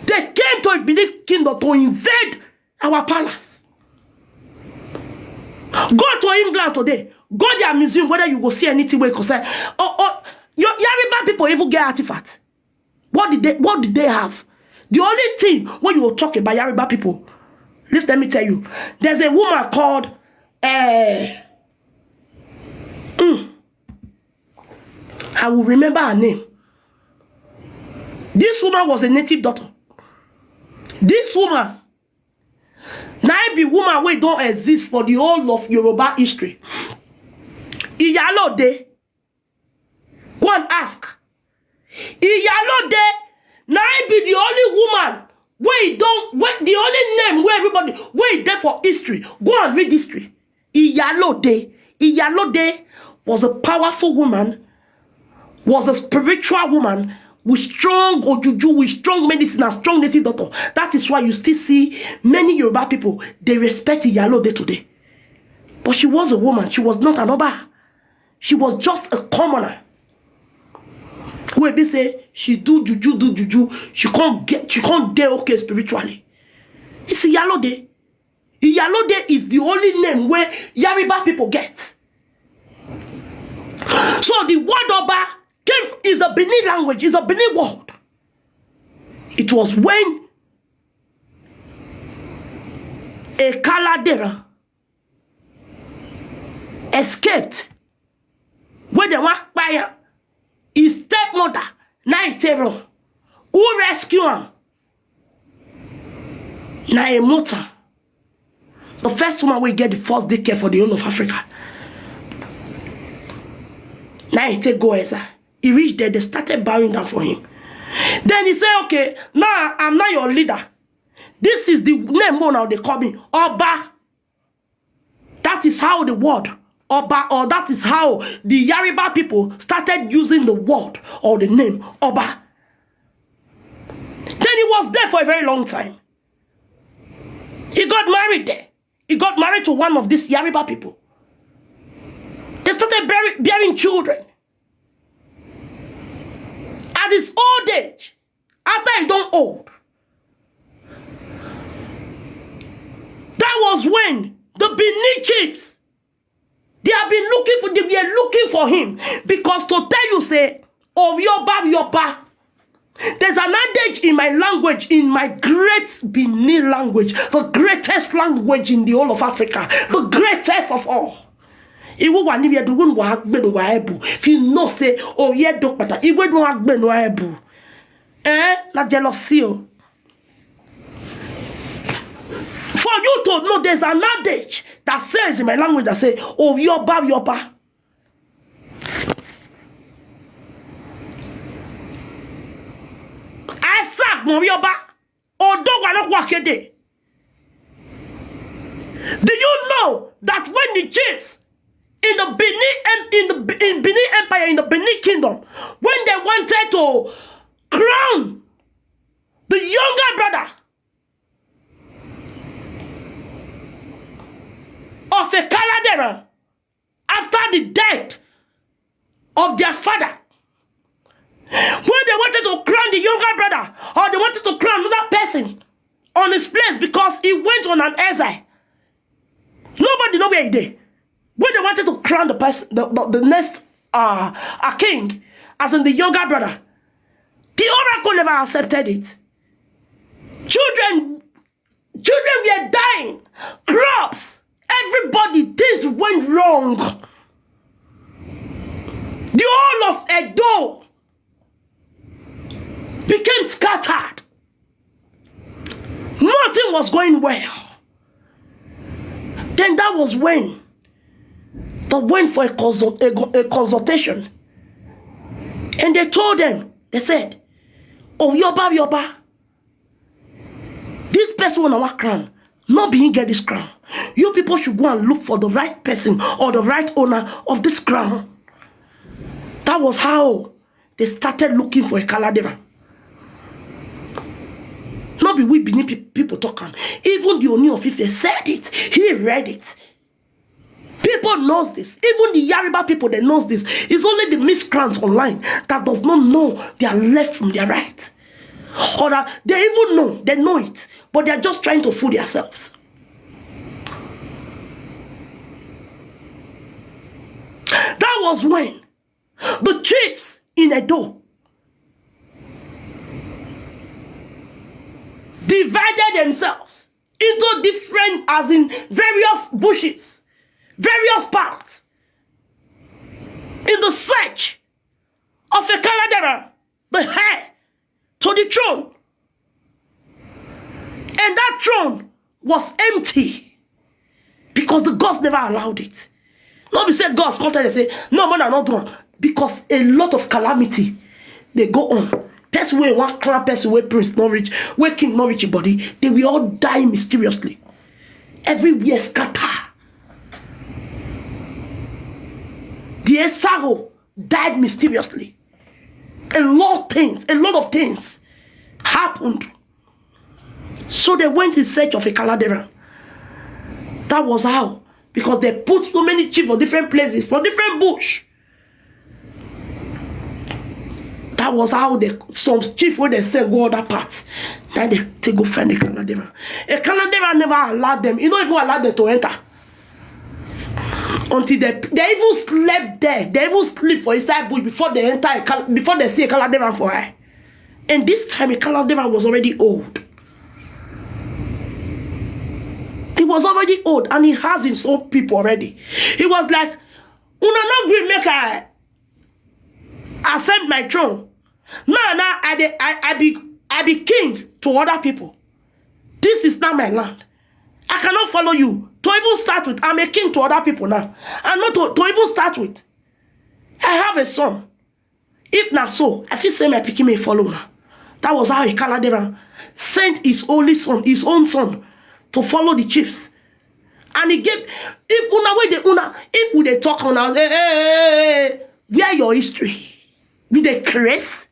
They came to Benin Kingdom to invade our palace. Go to England today. Go their museum, whether you go see anything where you go say, oh, oh, your Yoruba people even get artifacts. What did they what did they have? The only thing when you will talk about Yoruba people, listen, let me tell you, there's a woman called uh, mm, I will remember her name. This woman was a native daughter. This woman, now be woman wey don't exist for the whole of Yoruba history. Iyalode, go and ask. Iyalode, now be the only woman wey don't, wey, the only name where everybody, wey there for history. Go and read history. Iyalode. Iyalode was a powerful woman, was a spiritual woman with strong ojuju, with strong medicine and strong native doctor. That is why you still see many Yoruba people, they respect Iyalode today. But she was a woman. She was not an Oba. She was just a commoner. Wey be say she do juju, do juju. She can't get, she can't dey okay spiritually. It's Iyalode. Iyalode is the only name where Yoruba people get. So the word Oba came, is a Benin language, is a Benin word. It was when Ekaladera escaped, wey dem wan kpai am, his stepmother na im take run. Who rescue am? Na Emota, the first woman wey get the first daycare for the whole of Africa. Na im take go exile. He reach there, they started bowing down for him. Then he say, "Okay, now I'm not your leader. This is the name wey una dey call me, Oba." That is how the word Oba, or that is how the Yoruba people started using the word or the name Oba. Then he was there for a very long time. He got married there. He got married to one of these Yoruba people. They started bearing, bearing children. At his old age, after he don old, that was when the Benin chiefs, they have been looking for, they were looking for him, because to tell you say, "Oyoba, Yoba," there's an adage in my language, in my great Benin language, the greatest language in the whole of Africa, the greatest of all. Iwu wa ni wi edu, gun wa gbe wa ebu. If you know say, "Oh, yeah, do pata." Iwe do wa gbe wa ebu. Eh, na jealousy o. For you to know, there's an adage that says in my language that say, "Oh, Yoba, Yoba." Isaac Morioba, Odo wa no kwa kede. Do you know that when the chiefs in the Benin em-, in the B-, in Benin Empire, in the Benin Kingdom, when they wanted to crown the younger brother of Ekaladera after the death of their father, when they wanted to crown the younger brother, or they wanted to crown another person on his place because he went on an exile, nobody know where he dey. When they wanted to crown the person, the, the, the next, uh, a king, as in the younger brother, the oracle never accepted it. Children, children were dying, crops, everybody, things went wrong. The whole of Edo became scattered. Nothing was going well. Then that was when they went for a consult-, a go-, a consultation. And they told them, they said, "Oh, Yoba, Yoba, this person wey una wan crown, no be him get this crown. You people should go and look for the right person or the right owner of this crown." That was how they started looking for Ekaladera. No be we Benin pe-, people talk am. Even the Oni of Ife said it. He read it. People knows this. Even the Yoruba people, they knows this. It's only the miscreants online that does not know their left from their right. Or that they even know, they know it, but they are just trying to fool themselves. That was when the chiefs in Edo divided themselves into different, as in various bushes, various paths, in the search of Ekaladera, the heir to the throne. And that throne was empty because the gods never allowed it. No be say gods come tell you say, "No, man, I not do am." Because a lot of calamity dey go on. Person wey wan crown person wey prince no reach, wey king no reach him body, they will all die mysteriously. Everywhere scatter. The Esaro died mysteriously. A lot of things, a lot of things happened. So they went in search of Ekaladera. That was how because they put so many chief for different places, for different bush. That was how the some chief wey dem send go other part. Now they take go find the Kaladera. A Kaladera never allowed them. You know, even allowed them to enter until they they even slept there. They even sleep for inside bush before they enter a Kal- before they see a Kaladera for her. And this time, a Kaladera was already old. He was already old and he has his own people already. He was like, "Una no gree make I accept my throne. Now, now I, dey, I, I be I be king to other people. This is not my land. I cannot follow you. To even start with, I'm a king to other people now. And not to, to even start with. I have a son. If not so, I feel say my picking may follow now." That was how Ikaladera sent his only son, his own son, to follow the chiefs. And he gave, if una wey dey una, if we dey talk una, hey, hey, hey, hey, where your history? You dey craze?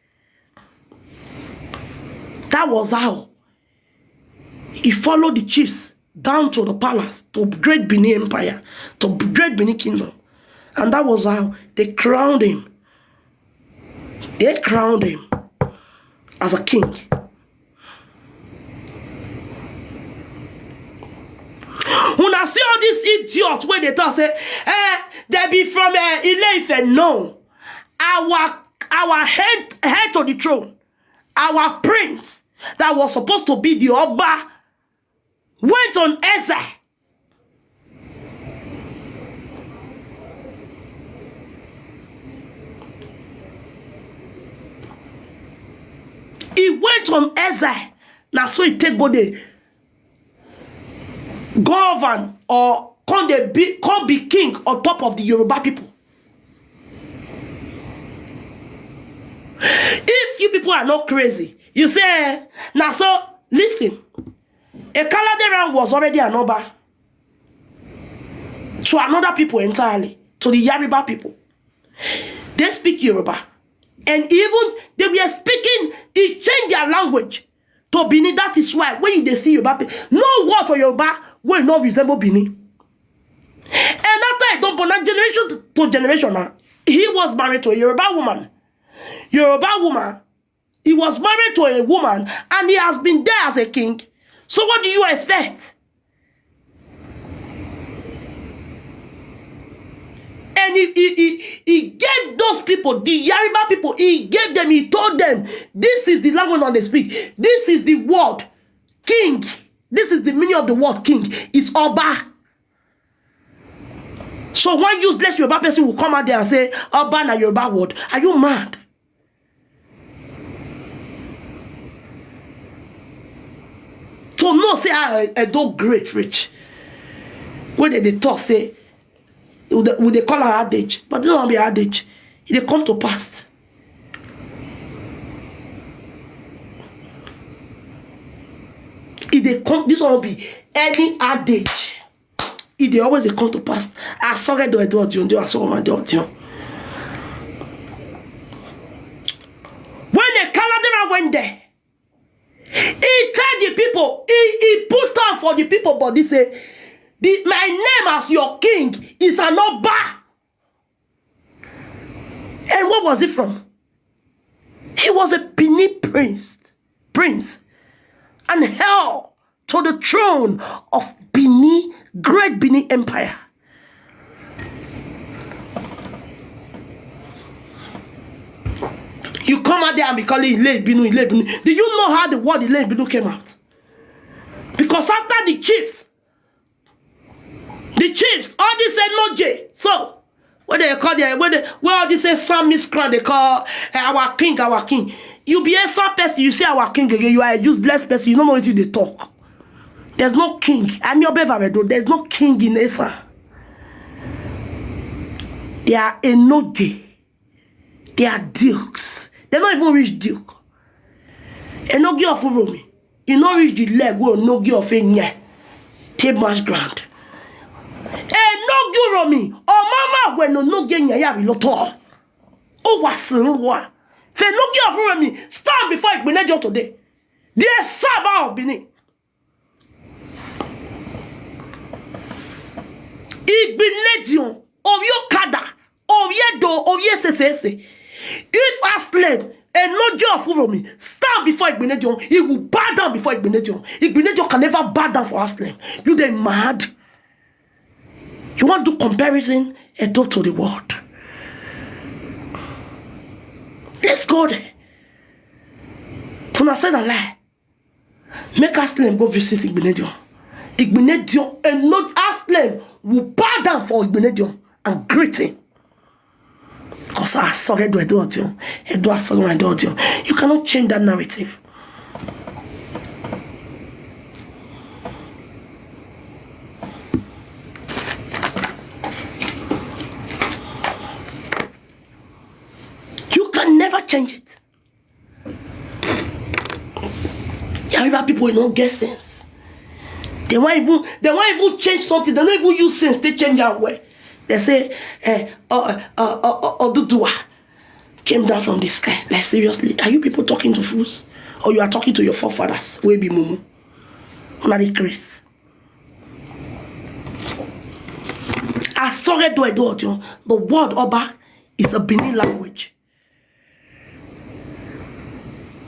That was how he followed the chiefs down to the palace, to great Benin Empire, to great Benin Kingdom. And that was how they crowned him. They crowned him as a king. Una see all these idiots wey dey talk say, eh, they be from, eh, Ile-Ife. No. Our our head head to the throne, our prince that was supposed to be the Oba went on exile. He went on exile. Now so he take go the govern or come dey be come be king on top of the Yoruba people. If you people are not crazy, you say, "Eh, now so listen." A Kaladera was already an Oba to another people entirely, to the Yariba people. They speak Yoruba. And even they were speaking, he changed their language to Benin. That is why when you dey see Yoruba, pe- no word for Yoruba wey no resemble Benin. And after I don't born generation to generation now, he was married to a Yoruba woman. Yoruba woman, he was married to a woman and he has been there as a king. So what do you expect? And he, he, he, he gave those people, the Yariba people, he gave them, he told them, "This is the language that they speak. This is the word, king. This is the meaning of the word king. It's Oba." So one useless Yoruba person will come out there and say, "Oba na Yoruba word." Are you mad? To know say I Edo great rich. When they, they talk say, we dey we dey call her adage, but this one be adage. It dey come to pass. It dey come. This one be any adage. It dey always dey come to pass. Asọrọ do Edo Otion, do Asọrọ ma do Otion. When the Kaladera went there, he tell the people, he, he put down for the people body say, the, "My name as your king is an Oba." And what was it from? He was a Benin prince, prince, and held to the throne of Benin, great Benin Empire. You come out there and be calling Ile Ibinu, Ile Ibinu. Do you know how the word Ile Ibinu came out? Because after the chiefs, the chiefs, all this say no J. So, what they call there, what they, where all this say some miscreant, they call, eh, "Our king, our king." You be a sad person, you say "our king" again, you are a useless person, you don't know what you dey talk. There's no king. I'm your beverage, there's no king in Esa. They are enoge. They are dukes. They no even reach duke. Enoge of Uromi. You no reach the leg where Enoge of Enye take match ground. Enoge Uromi. Omama when Enoge Enye ya loto. O wa sinwa. Fe Enoge of Uromi stand before Igbenedion today. The Saba of Benin. Igbinedion, Oyo Kada, Oyedo, Oye Sesese. If Aslam, Enojo of Uromi, stand before Igbinedion, he will bow down before Igbinedion. Igbinedion can never bow down for Aslam. You dey mad? You want to do comparison Edo to the world? Let's go there. Una say na lie. Make Aslam go visit Igbinedion. Igbinedion, Eno Aslam will bow down for Igbinedion and greet him. Because I saw Edo, Edo, Edo, Edo, I saw Edo, Edo. You cannot change that narrative. You can never change it. Yoruba people, you don't get sense. They won't even they won't even change something. They don't even use sense. They change our way. They say, eh, uh, uh, uh, uh, Oduduwa came down from the sky. Like, seriously, are you people talking to fools? Or you are talking to your forefathers? Will be mumu. Not the grace. I saw it do I do it. The word Oba is a Benin language.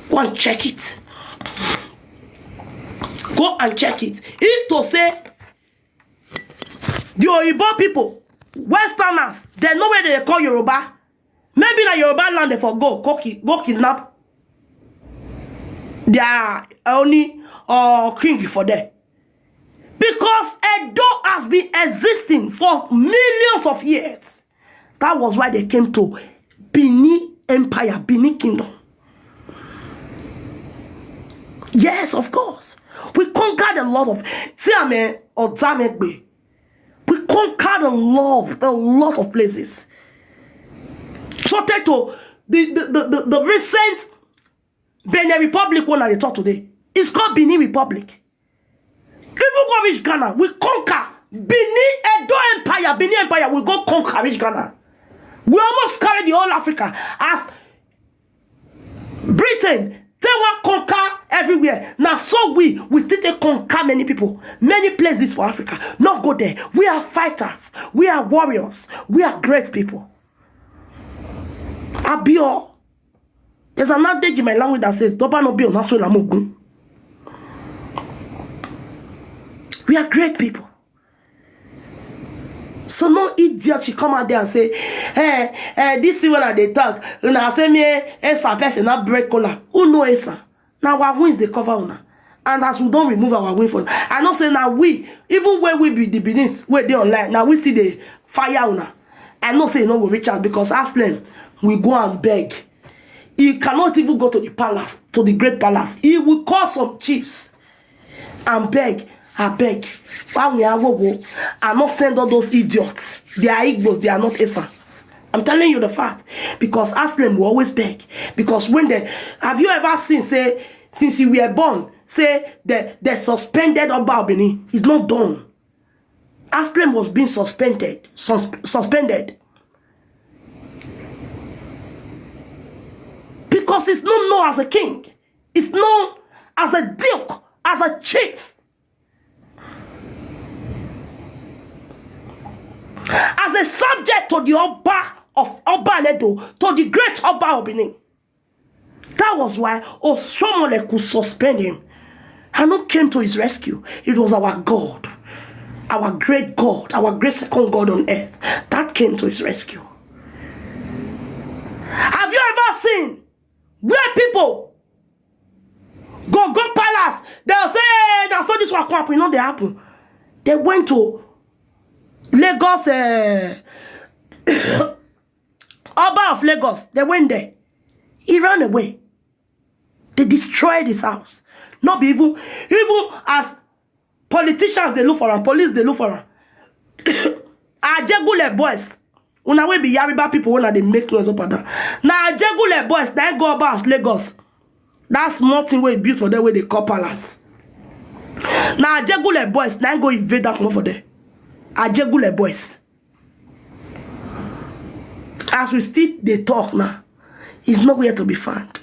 Go and check it. Go and check it. If to say the Oyibo people, Westerners, they know where they call Yoruba. Maybe na Yoruba land they for go, go, ki- go kidnap their only or king for there. Because Edo has been existing for millions of years. That was why they came to Benin Empire, Benin Kingdom. Yes, of course. We conquered a lot of Tiame or Zamegbe. We conquered a lot, a lot of places. So take to the the, the, the, the recent Benin Republic one at the top today. It's called Benin Republic. Even go reach Ghana, we conquer Benin Edo Empire, Benin Empire, we go conquer reach Ghana. We almost carry the whole Africa as Britain. They want conquer everywhere. Now, so we we still dey conquer many people, many places for Africa. Not go there. We are fighters. We are warriors. We are great people. Abio. There's an adage in my language that says, "Doba no bi onaso lamogun." We are great people. So no idiot should come out there and say, eh, eh, this thing when I dey talk, una say me, eh, Esa person not break collar. Who know Esa? Now our wins they cover una. And as we don't remove our win from, I know say now we, even when we be the Benin, we dey online, now we still dey fire una. I know say e no go reach out because Aslam we go and beg. He cannot even go to the palace, to the great palace. He will call some chiefs and beg, I beg. Why we are go? I not send all those idiots. They are Igbos, they are not Esans. I'm telling you the fact. Because Aslam will always beg. Because when they have you ever seen say since you were born, say the the suspended Oba Obini is not done. Aslam was being suspended, sus- suspended because he's not known as a king. He's known as a duke, as a chief, as a subject to the Oba of Oba Nedo, to the great Oba Obini. That was why Oshomole could suspend him. And who came to his rescue? It was our God, our great God, our great second God on earth that came to his rescue. Have you ever seen where people go go palace? They'll say, "Hey, that's so this one come happen." You know they happen. They went to Lagos, uh, Oba of Lagos. They went there. He ran away. They destroyed his house. Not be even even as politicians they look for him, police they look for him. Ajegule boys. Una wey be Yariba people when they make noise up and down. Now Ajegule boys, they go about Lagos. That small thing wey built for them wey they call palace. Now Ajegule boys, now go invade that one for there. Ajegule boys. As we still they talk now, he's nowhere to be found.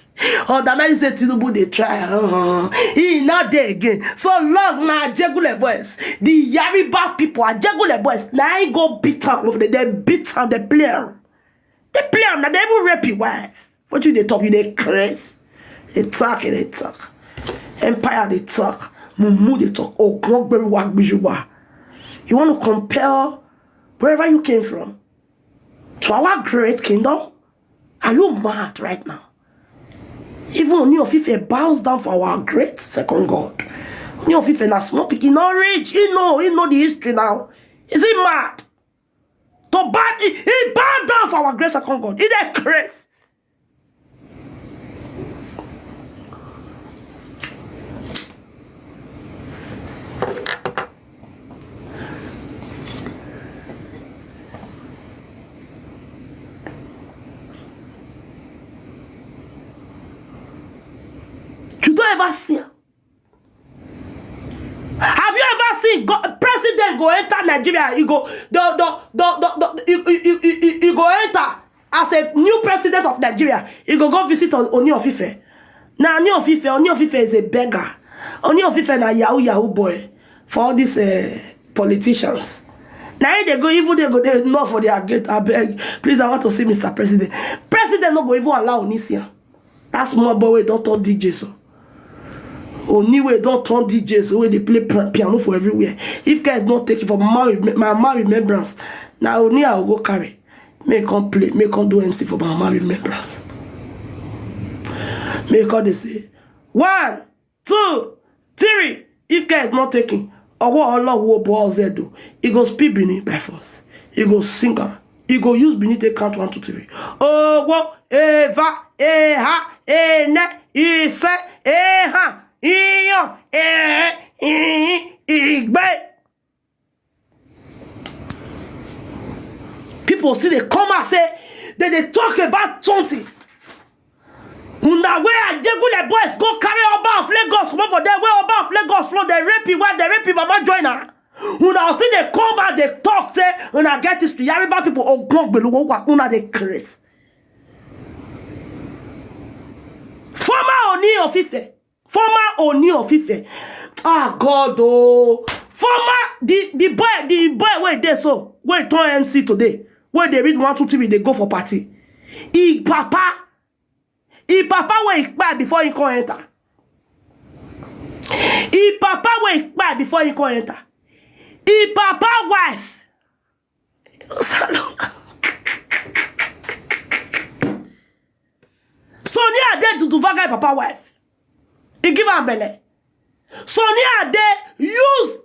Or that man say Tinubu dey try. Uh-huh. He not there again. So long na Ajegule boys. The Yariba people, Ajegule boys. Now he go beat up over there. They beat up the player. The player now they even rape your wife. What you they talk? You they craze. They talk and they talk. Empire they talk. Mumu they talk. Oh, what very work you are. You want to compare wherever you came from to our great kingdom? Are you mad right now? Even Oni of Ife bows down for our great second God. Oni of Ife na small pikin, no rich. He know, he know the history now. Is he mad? To bow, he, he bowed down for our great second God. He dey craze. You don't ever see am. Have you ever seen go, president go enter Nigeria? He go the the the, the, the he, he, he, he, he go enter as a new president of Nigeria. He go go visit O- Oni of Ife. Now Oni of Ife, Oni of Ife is a beggar. Oni of Ife na yahoo yahoo boy for all these uh, politicians. Now they go even they go they knock for their gate. I beg, please, I want to see Mister President. President no go even allow Oni see am. That small boy wey don turn D J so. Oni wey don turn D J so wey dey play pra- piano for everywhere. If guys don take it for my, my, my remembrance, na Oni I go go carry. Make come play, make come do M C for my remembrance. Make come dey say one, two, three. If guys not taking, or what Allah will boil Zedo, he go speak Benin by force. He go sing am. He go use Benin take count one, two, three. Oh, what? Eva, Eha, Ene, Ise, Eha, Iyo, Eh, I, Igbe. People still dey come out say they dey talk about something. Una wey Ajegule boys go carry Oba of Lagos comot for there, wey Oba of Lagos from the rape him wife, the rape him mama join her. Una still dey come out dey talk say una get history. Yariba people, Ogbon Gbeluwo, una dey craze. Former Oni of Ife, former Oni of Ife. Ah God oh, former the the boy the boy wey dey so wey turn M C today wey dey read one two three dey go for party. He papa, he papa wey he kpai before he come enter. He papa wey he kpai before he come enter. He papa wife. Salon. Sonia Ade Duduvaga papa wife. He give am belle. Sonia Ade use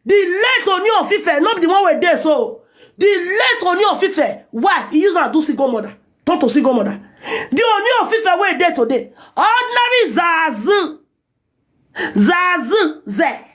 the late Oni of Ife, not the one wey dey so. The late Oni of Ife wife, he use am do single mother. Turn to single mother. The Oni of Ife wey dey today, ordinary Zazu. Zazu, ze.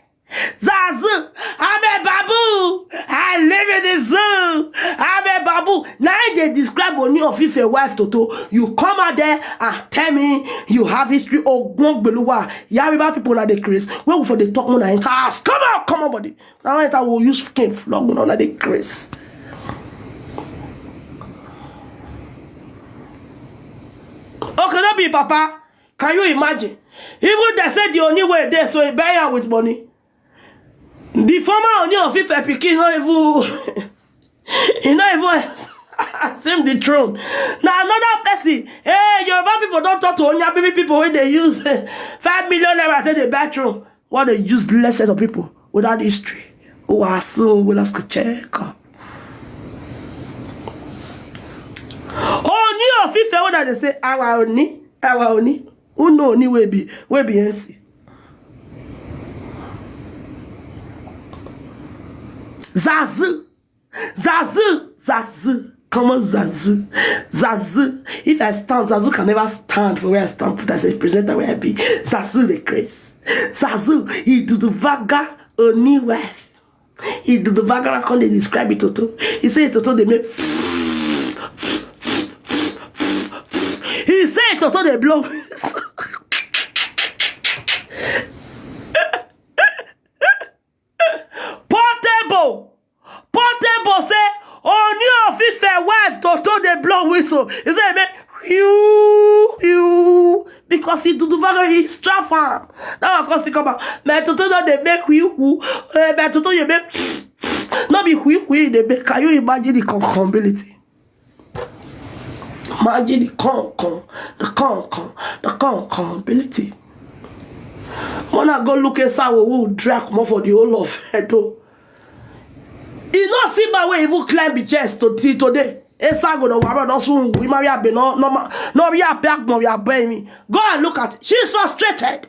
Zazu, I'm a babu. I live in the zoo. I'm a babu. Now they describe Oni of Ife wife Toto. You come out there and tell me you have history. Oh, Gbon Gbeluwa. Yariba people na dey craze. Where we for the talk when I enter? Ask. Come on, come on, body. Now I enter, we'll use cane flog when I dey craze. Okay, no be papa. Can you imagine? Even they say the only way they so he buy am with money. The former Oni of Ife pikin no even he no even assume the throne. Now another person, hey, Yoruba people don't talk to Onyabiri people when they use five million naira take dey buy throne. What a useless set of people without history. Who are so well as check. Oni of Ife, what they say? Our Oni, our Oni. Who know Oni wey be wey be M C? Zazu, Zazu, Zazu. Come on, Zazu, Zazu. If I stand, Zazu can never stand for where I stand. Put as a presenter where I be. Zazu the craze. Zazu, he do the vaga Oni wife. He do the vaga come dey describe it Toto. He say Toto dey make. He say Toto dey blow. Portable. Portable say Oni of Ife wife Toto dey blow whistle. He say make you, you, because he do the very, he strap am. That one come still come out. My toto don dey make wheel wheel. Eh, my toto dey make, no be wheel wheel dey make. Can you imagine the concombility? Imagine the con con, the con con, the concombility. When I go look at Sawo who drag comot for the whole of Edo. E no see man wey even climb the chest to till today. Esago no waro no sun we marry abe no no ma no ri abe agbon ri abe mi. Go and look at, she's frustrated.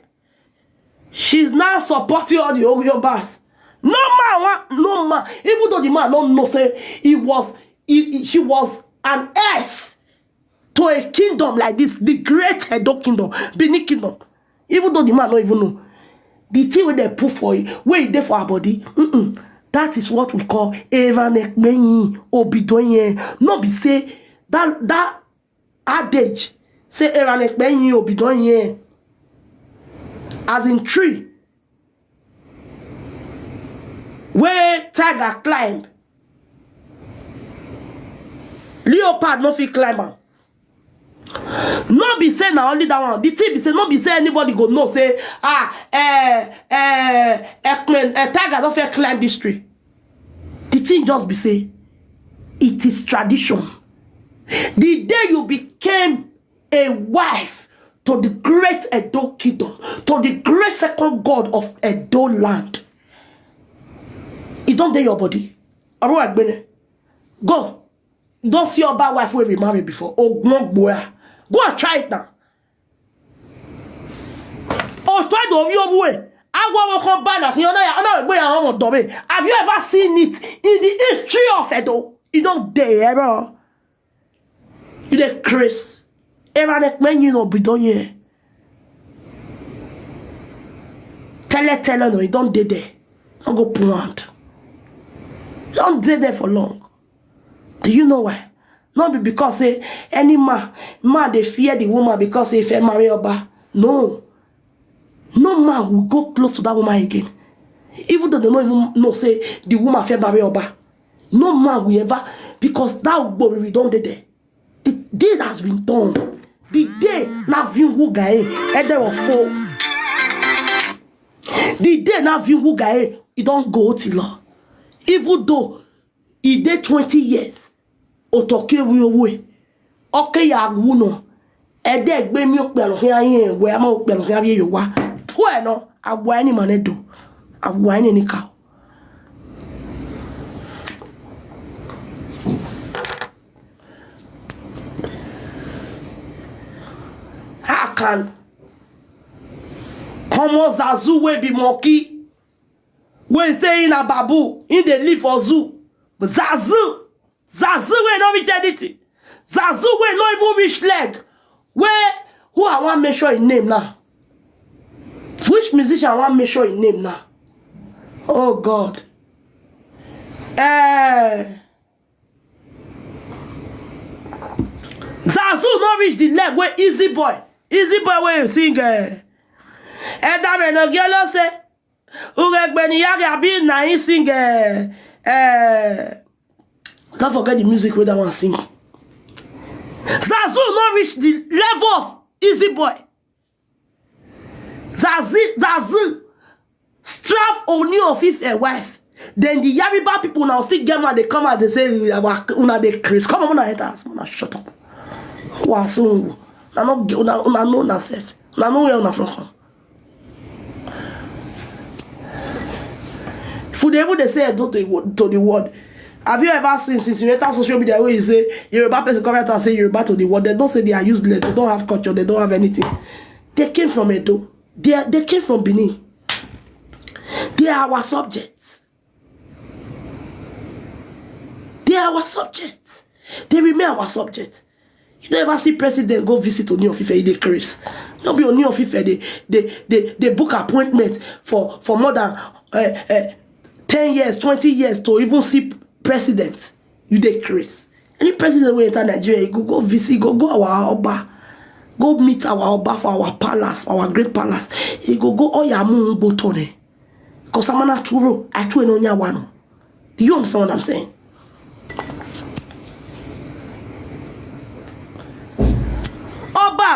She's now supporting all the Oyo bars. No man wa no man, even though the man no know say he was he, he- she was an heiress to a kingdom like this, the great Edo kingdom, Benin kingdom. Even though the man no even know the thing wey dem put for it, wey e dey for her body, mm-mm, that is what we call Eran Ekpeyin Obidonye. No be say that that adage say Eran Ekpeyin Obidonye, as in tree wey tiger climb, leopard no fit climb am. No be say na only that one. The thing be say no be say anybody go know say ah eh eh ekmen eh tiger don fit climb this tree. The thing just be say it is tradition. The day you became a wife to the great Edo kingdom, to the great second god of Edo land, e don dey your body. Aro agbene. Go. You don see Oba wife wey be married before? Ogbon gboya. Go and try it now. Oh, try to view way. Agwa woko bana. You know, you know, where I want to be. Have you ever seen it in the history of Edo? You don't dare ever. You dey craze. Era nek men you no be done here. Tell her, tell her no, you don't dey there. Don't go put hand. Don't dey there for long. Do you know why? Not be because say any man man dey fear the woman because say if he marry Oba. No. No man will go close to that woman again. Even though they no even know say the woman fit marry Oba. No man will ever, because that Ogbori we don dey there. The deal has been done. The day na vingu gae, ede ofo. The day na vingu gae, e don go tilo. Even though e dey twenty years, otoke wi owe. Oke ya wu no. Ede gbe mi ope lo hia yin we ama ope lo hia ye yo wa. Pue no, agwa ni mane do. Agwa ni ni ka. How can Homo Zazu wey be monkey, wey say in a babu, in dey live for zoo? Zazu, Zazu wey no reach anything. Zazu wey no even reach leg. Wey, who I wan mention him name now? Which musician I wan mention him name now? Oh God. Eh. Zazu no reach the leg wey Easy Boy. Easy Boy wey you sing eh. Edame no get lo say. Uregbeni yari abi na him sing eh. Eh. Can't forget the music wey that one sing. Zazu no reach the level of Easy Boy. Zazu, Zazu, strap Oni of Ife wife. Then the Yariba people now still get mad. They come out, they say, "Una dey craze." Come on, una hate us. Una shut up. Wasungu. Una no, una, una know una self. Una know where una from come. If they even they say I don't to the wo- to the world. Have you ever seen since you enter social media where you say Yoruba person come out and say Yoruba to the world? They don't say they are useless. They don't have culture. They don't have anything. They came from Edo. They are, they came from Benin. They are our subjects. They are our subjects. They remain our subjects. You don't ever see president go visit Oni of Ife, they craze. No be Oni of Ife, they, they, they, they book appointment for, for more than uh, uh, ten years, twenty years to even see president. You dey craze. Any president wey enter Nigeria, he go go visit, he go go our Oba, go meet our Oba for our palace, for our great palace. He go go Oyamu Gbotone. Because I'm an Aturo, Aturo no Nyawano. Do you understand what I'm saying?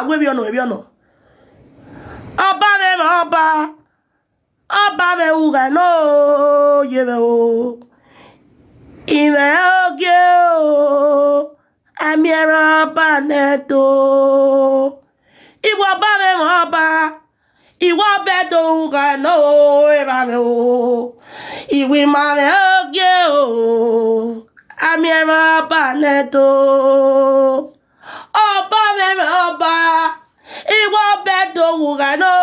Agwe bi ono, ebi ono. Ọba mi ma ọba. Ọba mi uga no ye mi o. Ime oge o. Ami ẹran ọba nẹto. Ìwọ ọba mi ma ọba. Ìwọ bẹ do uga no era mi o. Ìwì ma mi oge o. Ami ẹran ọba nẹto. Ọba mi ma ọba. Ìwọ bẹ do uga no.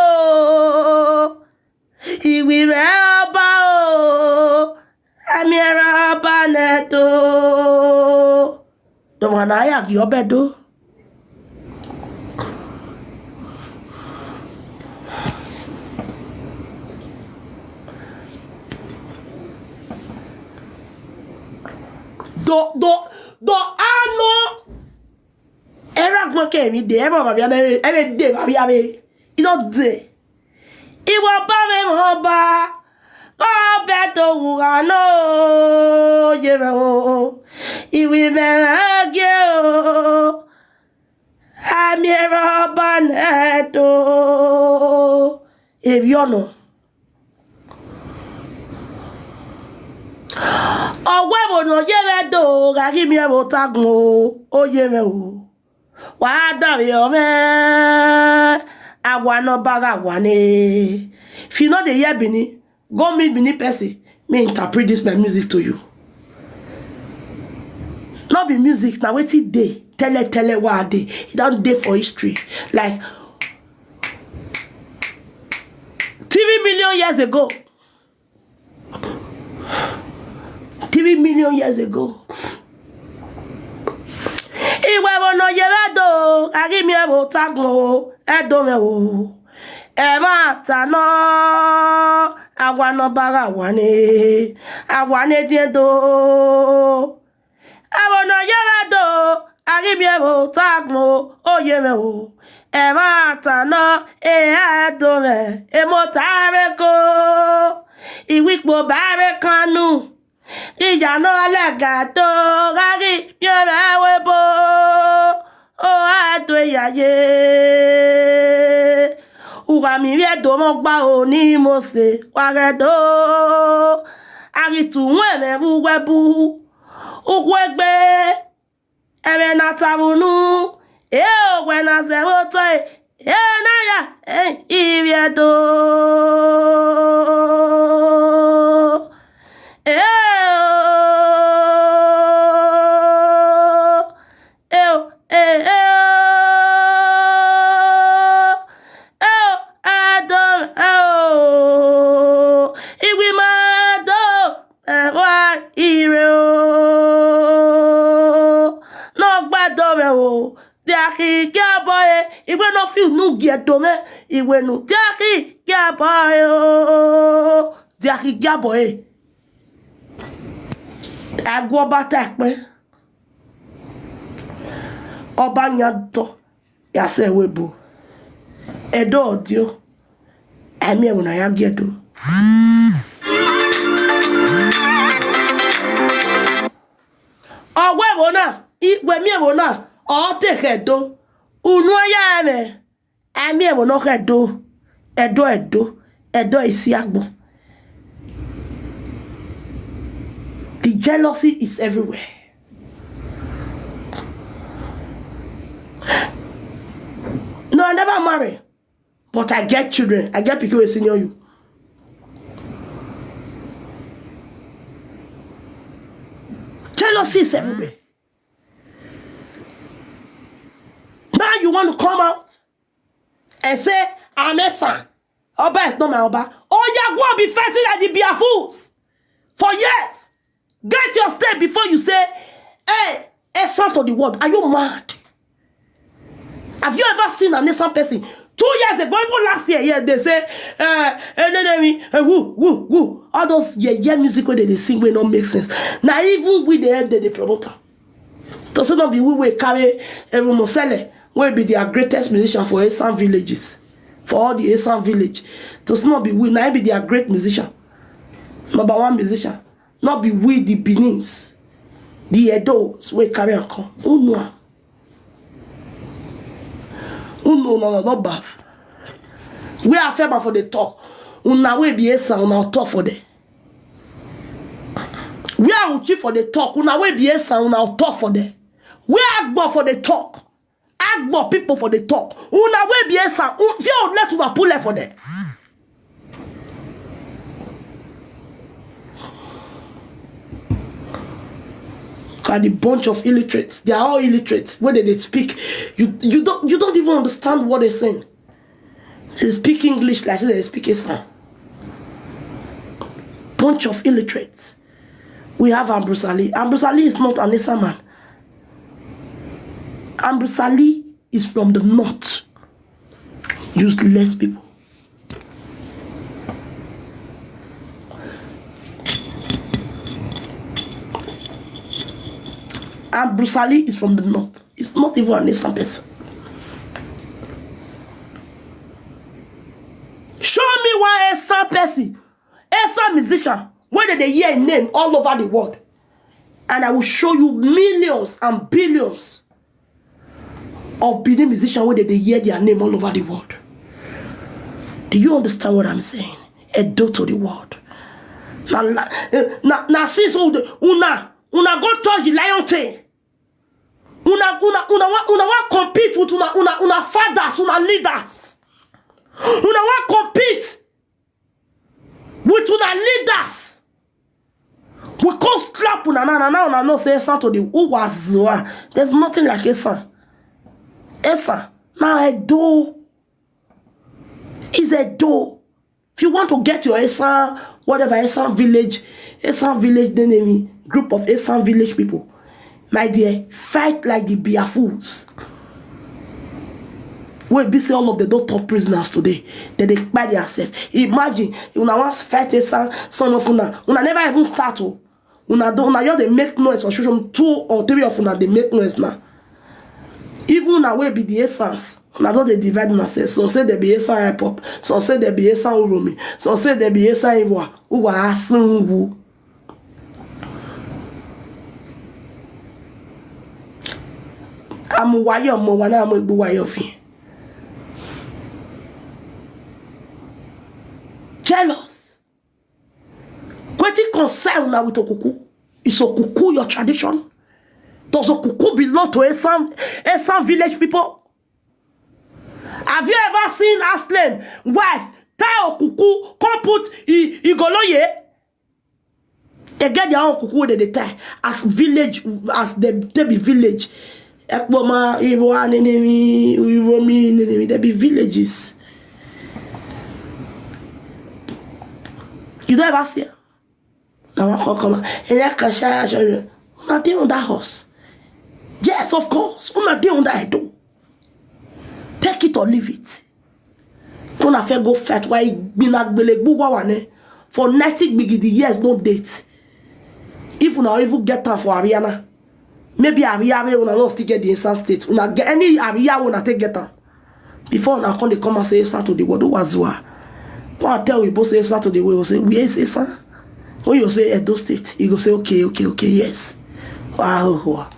Ìwì rẹ̀ ọba o. Ami ẹran ọba nẹto. Dọmọ na ya gi ọbẹ do. Do do do ano. Era gbọn kẹ mi de, era ma bia na, era de ma bia mi. Ino de. Ìwọ ọba mi ma ọba. Ọbẹ tó wùwà náà yé mi o. Ìwì mẹ́rin gé o. Ami ẹran ọba nẹto. Ebi ọnọ. Ọwọ́ ẹ̀wò náà yé mi do. Gàgí mi ẹ̀wò tagun o. Ó yé mi o. Wàá dàbí ọmọ. Àwa náà bára wà ní. If you no dey hear Benin, go meet Benin person. Me interpret this my music to you. No be music, na wetin dey tele tele wa dey. E don dey for history. Like three million years ago. Three million years ago. Ìwé wo no yẹ bẹ́ẹ̀ do? Àrí mi ẹ̀ wò tágùn o, ẹ̀ dó mi o. Ẹ̀ máa tà náà, àwa náà bára wà ní, àwa ní díẹ̀ dó. Ẹ̀ wò no yẹ bẹ́ẹ̀ do? Àrí mi ẹ̀ wò tágùn o, ó yẹ mi o. Ẹ̀ máa tà náà, ẹ̀ ẹ̀ dó mi, ẹ̀ mọ̀ tá a rẹ̀ kó. Ìwípo bá rẹ̀ kánú. Ìyànà ọlẹ́gà tó rárí mi ò rẹ̀ wé bó. Ó á tó ìyàyé. Ùwà mi rí ẹ̀dọ́ mọ́ gbá o ní mo ṣe wà rẹ̀ dó. Àrìtù wọ́n ẹ̀mẹ̀ wú wẹ́bú. Ukwu egbe. Ebe na tabunu, eh, oh, when I say, oh, toy, eh, na ya, eh, ibi edo. Eh, oh, eh, oh, eh, eh, oh, eh, oh, Adam, eh, oh, Igwe mmadụ, eh, wa ire, oh, n'ọgbadọ, eh, oh. Diaki kia boy, iwe no feel nu gieto me, iwe nu diaki kia boy o, diaki kia boy. Agwo bata pe. Ọba nyanto, ya se webo. Edo odio. Ami ewo na ya giedo. Ọgwụ ewo na, igwe mi ewo na, ọ te hedo. Unu ya eme. Ami ewo no hedo. Edo, edo. Edo isi agbo. The jealousy is everywhere. No, I never marry. But I get children. I get people who senior you. Jealousy is everywhere. Now you want to come out and say, "I'm a son." Oba is not my Oba. Oh, yeah, go and be fighting like the Biafus for years. Get your step before you say, "Hey, a son to the world." Are you mad? Have you ever seen an innocent person? Two years ago, even last year, yeah, they say, uh, eh, eh, eh, eh, woo, woo, woo. All those yeah, yeah music where they, they sing will not make sense. Now, even with the end, they, they promote am. To say not be we will carry every Mosele, will be their greatest musician for Esan villages, for all the Esan village. To say not be we, now be their great musician, number one musician. Not be we the Benins, the Edos will carry and come. Who know am? No, no, no, not bath. Where Afema for the talk? Una wey be Esan, una talk for there. Where Auchi for the talk? Una wey be Esan, una talk for there. Where Agbo for the talk? Agbo people for the talk. Una wey be Esan, un- fear of let una pull left for there. Look at the bunch of illiterates. They are all illiterates. When they, they speak, you you don't you don't even understand what they're saying. They speak English like they speak Esan. Bunch of illiterates. We have Ambrose Ali. Ambrose Ali is not an Esan man. Ambrose Ali is from the north. Useless people. Ambrose Ali is from the north. It's not even an Esan person. Show me one Esan person, Esan musician, where did they hear a name all over the world? And I will show you millions and billions of Benin musicians where they, they hear their name all over the world. Do you understand what I'm saying? Edo to the world. Now, now, eh, now, now since all the una una go touch the lion tail. Una una una wa- una wa compete with una una una fathers, una leaders. Una wa compete with una leaders. We come slap una now, now, now una know say Esan to the who was Zua. There's nothing like Esan. Esan. Now Edo is Edo. If you want to get your Esan, whatever Esan village, Esan village, the name group of Esan village people, my dear, fight like the Biafus. Wey be say all of them don turn prisoners today. Then they kpai their self. Imagine, una wan fight Esan, son of una. Una never even start o. Una don una just dey make noise for social media. Two or three of una dey make noise now. Even una wey be the Esans, una don dey divide una sef. Some say dem be Esan Hip Hop, some say dem be Esan Uromi, some say dem be Esan Iwa. Uwa asungu. Amuwayo mo wana amu egbu wayo fi. Jealous. Wetin concern una with Okuku? Is Okuku your tradition? Does Okuku belong to Esan Esan village people? Have you ever seen Aslam wife tie Okuku, come put I- Igoloye? They get their own Okuku wey they dey tie as village, as they, they be village. Ekpoma, Ivo, Anenemi, Ivomi, Nenemi, they be villages. You don't ever see am? Now I come come. And I can share, share. Una dey under horse. Yes, of course. Una dey under Edo. Take it or leave it. Una fit go fight why gbina gbelegbu wawane for ninety gbigidi years no date. If una even get am for Ariana, maybe Ariana una no still get the Esan state. Una get any Ariana una take get am. Before una come dey come and say Esan to the world, who was wa? When I tell you, say Esan to the world, say, "Where is Esan?" When you say Edo State, you go say, "Okay, okay, okay, yes." Wow, wow.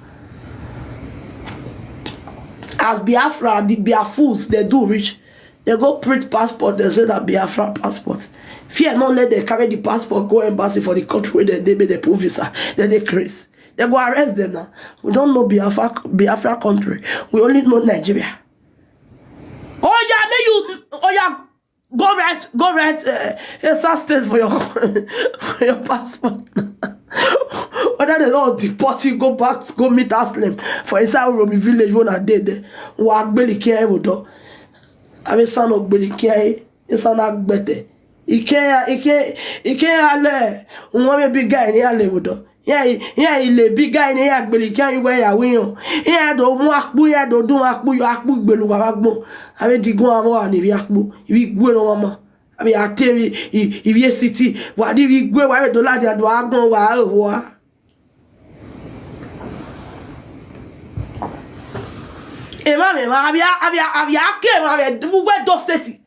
As Biafra, the Biafus, they do reach. They go print passport, they say that Biafra passport. Fear not let them carry the passport, go embassy for the country where they, they make the proof visa. Then they craze. They go arrest them now. We don't know Biafra, Biafra country. We only know Nigeria. Oh yeah, may you, oh yeah, go rent, go rent uh, a sastain for your for your passport. Whether they don't deport you, go back, go meet Aslam for inside Uromi village when I did there. Wa gbeli kia evo do. I mean, son of gbeli kia, son of gbete. Ike ya, ike, ike ya le. Nwa me big guy ni ale evo do. Yeah, yeah, ile big guy ni ya gbeli kia iwe ya wiyan. Yeah, do mu akpu, yeah, do dun akpu, yo akpu gbelu wa gbon. Abi digun amo ani bi akpu. Ibi gwe no mama. Abi ate bi, ibi city. Wa di bi gwe wa do la dia do agbon wa o wa. E ma me ma abi abi abi ake ma be we do state.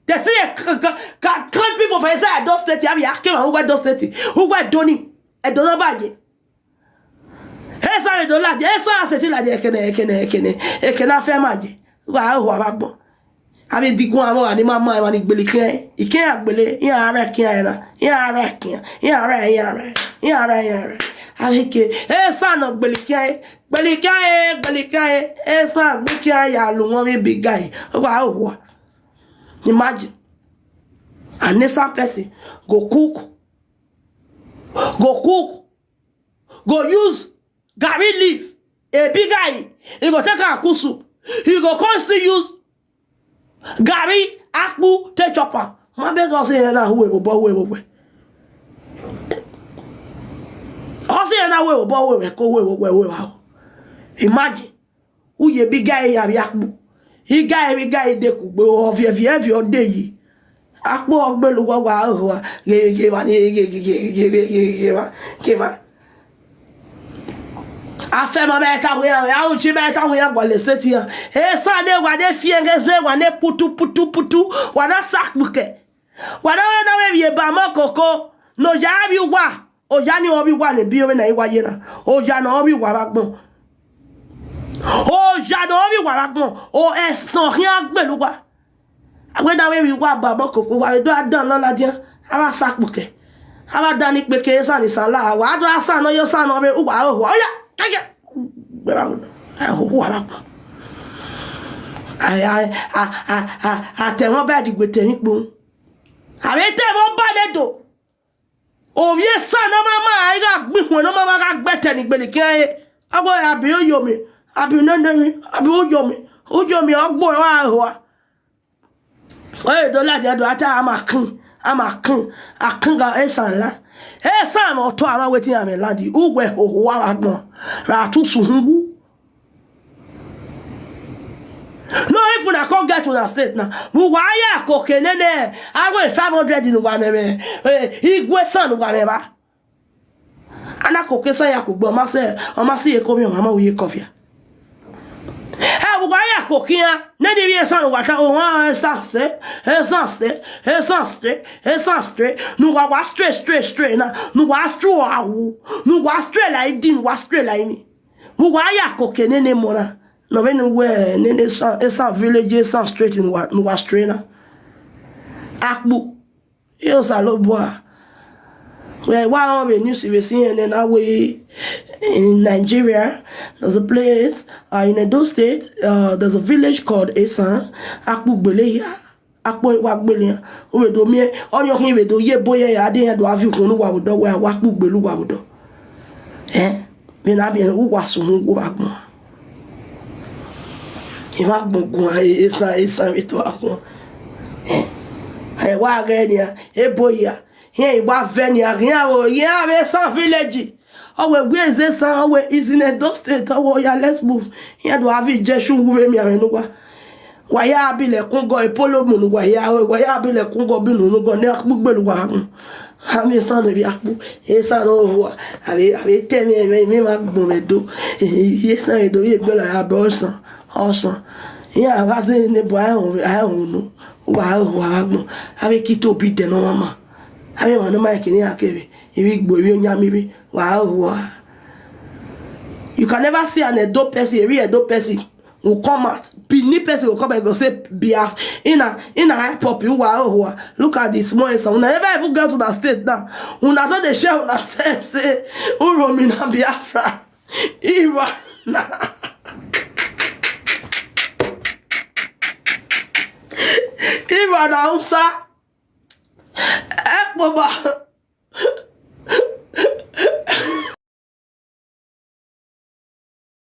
They say eh, c- c- c- count people for inside Edo State. Abi ake ma we do state. We doni. E do na baje. Esa e do la. Esa se ti la de ekene ekene ekene. Ekene afe maje. Wa ho wa gbon. Abi digun amo ani mama wa ni gbele kin. Ikin agbele, iyan ara kin ara. Iyan ara kin. Iyan ara, iyan ara. Iyan ara, iyan ara. Abi ke, e sa no gbele kin. Gbele kin, gbele kin. E sa gbele kin ya lu won mi big guy. Wa ho wa. Imagine. An innocent person go cook, go cook, go use garri leaf, a big guy, he go take am cook soup, he go come still use garri akpu take chop am. Ma be go say na who e bo, who e bo. O say na who e bo, who e ko, who e bo, who e ba. Imagine. Uye big guy ya bi akpu. Iga e big guy de kugbe o vie vie vie o de yi. Akpu ogbelu wa wa ho wa. Ge ge ba ni ge ge ge ge ge ge ge ba. Ge ba. Afe ma be ta we ya, ya uchi be ta we ya gwa le seti ya. E sa de wa de fie nge ze wa ne putu putu putu. Wa na sak buke. Wa na we na we bi e ba mo koko. No ya bi wa. O ya ni o bi wa ne bi o we na iwa ye na. O ya na o bi wa ba gbon. O ya na o bi wa ba gbon. O e san hin agbelu wa. Awe da we bi wa ba mo koko wa do adan lo la dia. Awa sa puke. Awa dani peke sa ni sala. Wa do asa no yo sa no be uwa o wa. Oya. Kage. Gbera wo. A ho wa ba gbon. Ai ai a a a a te mo ba di gbe te mi po. Awe te mo ba le do. Ovie sa na mama ai ga gbi hwe na mama ga gbete ni gbele ke e. Ago ya bi oyo mi. Abi no no mi. Abi oyo mi. Oyo mi ogbo wa ho. Oye do la dia do ata ama kin. Ama kin. Akin ga e san la. E san mo to ama wetin ame la di. Uwe ho ho wa gbon. Ra tu su hungu. No, if una come get una state now, we wire koke nene. I go five hundred in Ugwameme. Eh, Igwe son Ugwameba. Ana koke san ya kugbo ma se, o ma si e komi o ma ma uye kofia. Eh, we wire koke ya. Nene bi e san Ugwata o wa e san ste, e san ste, e san ste, e san ste. Nu wa wa straight, straight, straight na. Nu wa straight awu. Nu wa straight like din, wa straight like me. Mu wa ya koke nene mona. No be no we nene san, e san village, e san street in wa, no wa straight na. Akpu. Yo salo bwa. We wa on the news we see and then away in Nigeria. There's a place uh, in Edo State. Uh, there's a village called Esan. Akpu Gbeleya. Akpo wa gbele. Uwe do mi. Onyo hin we do ye boye ya de ya do avi kun wa do we wa kpu gbelu wa do. Eh? Mi na bi u wa su hun wa gbon. E ma gbon gun e san e san mi to akon. Eh? E wa ge ni e boya. He wa ve ni a hin o ye a ve san village. Owe we ze san owe is in Edo State owe ya let's move. He do avi Jesu wu ve mi amenugwa. Waya abi le kun go epolo munu waya waya abi le kun go binu nugo ne akpu gbelu wa hun. Ami san le bi akpu. E san lo ho. Abi abi te mi mi mi ma gbon me do. E san le do ye gbela ya bo san. Osan. Ya ga se ne bo a hun a hun nu. Wa ho wa gbon. Abi kito bi de no mama. Abi wa no ma kini akebe. Ibi gbo ibi onya mi bi. Wa ho. You can never see an Edo person, a real Edo person will come out. Benin person will come and go say, Bia, in a in a high pop, you are oh, look at this small son. Una never even get to that state now. Una don't they share una self say, Uromina Biafra. Iwa na. Iwa na Usa. Ekpoba.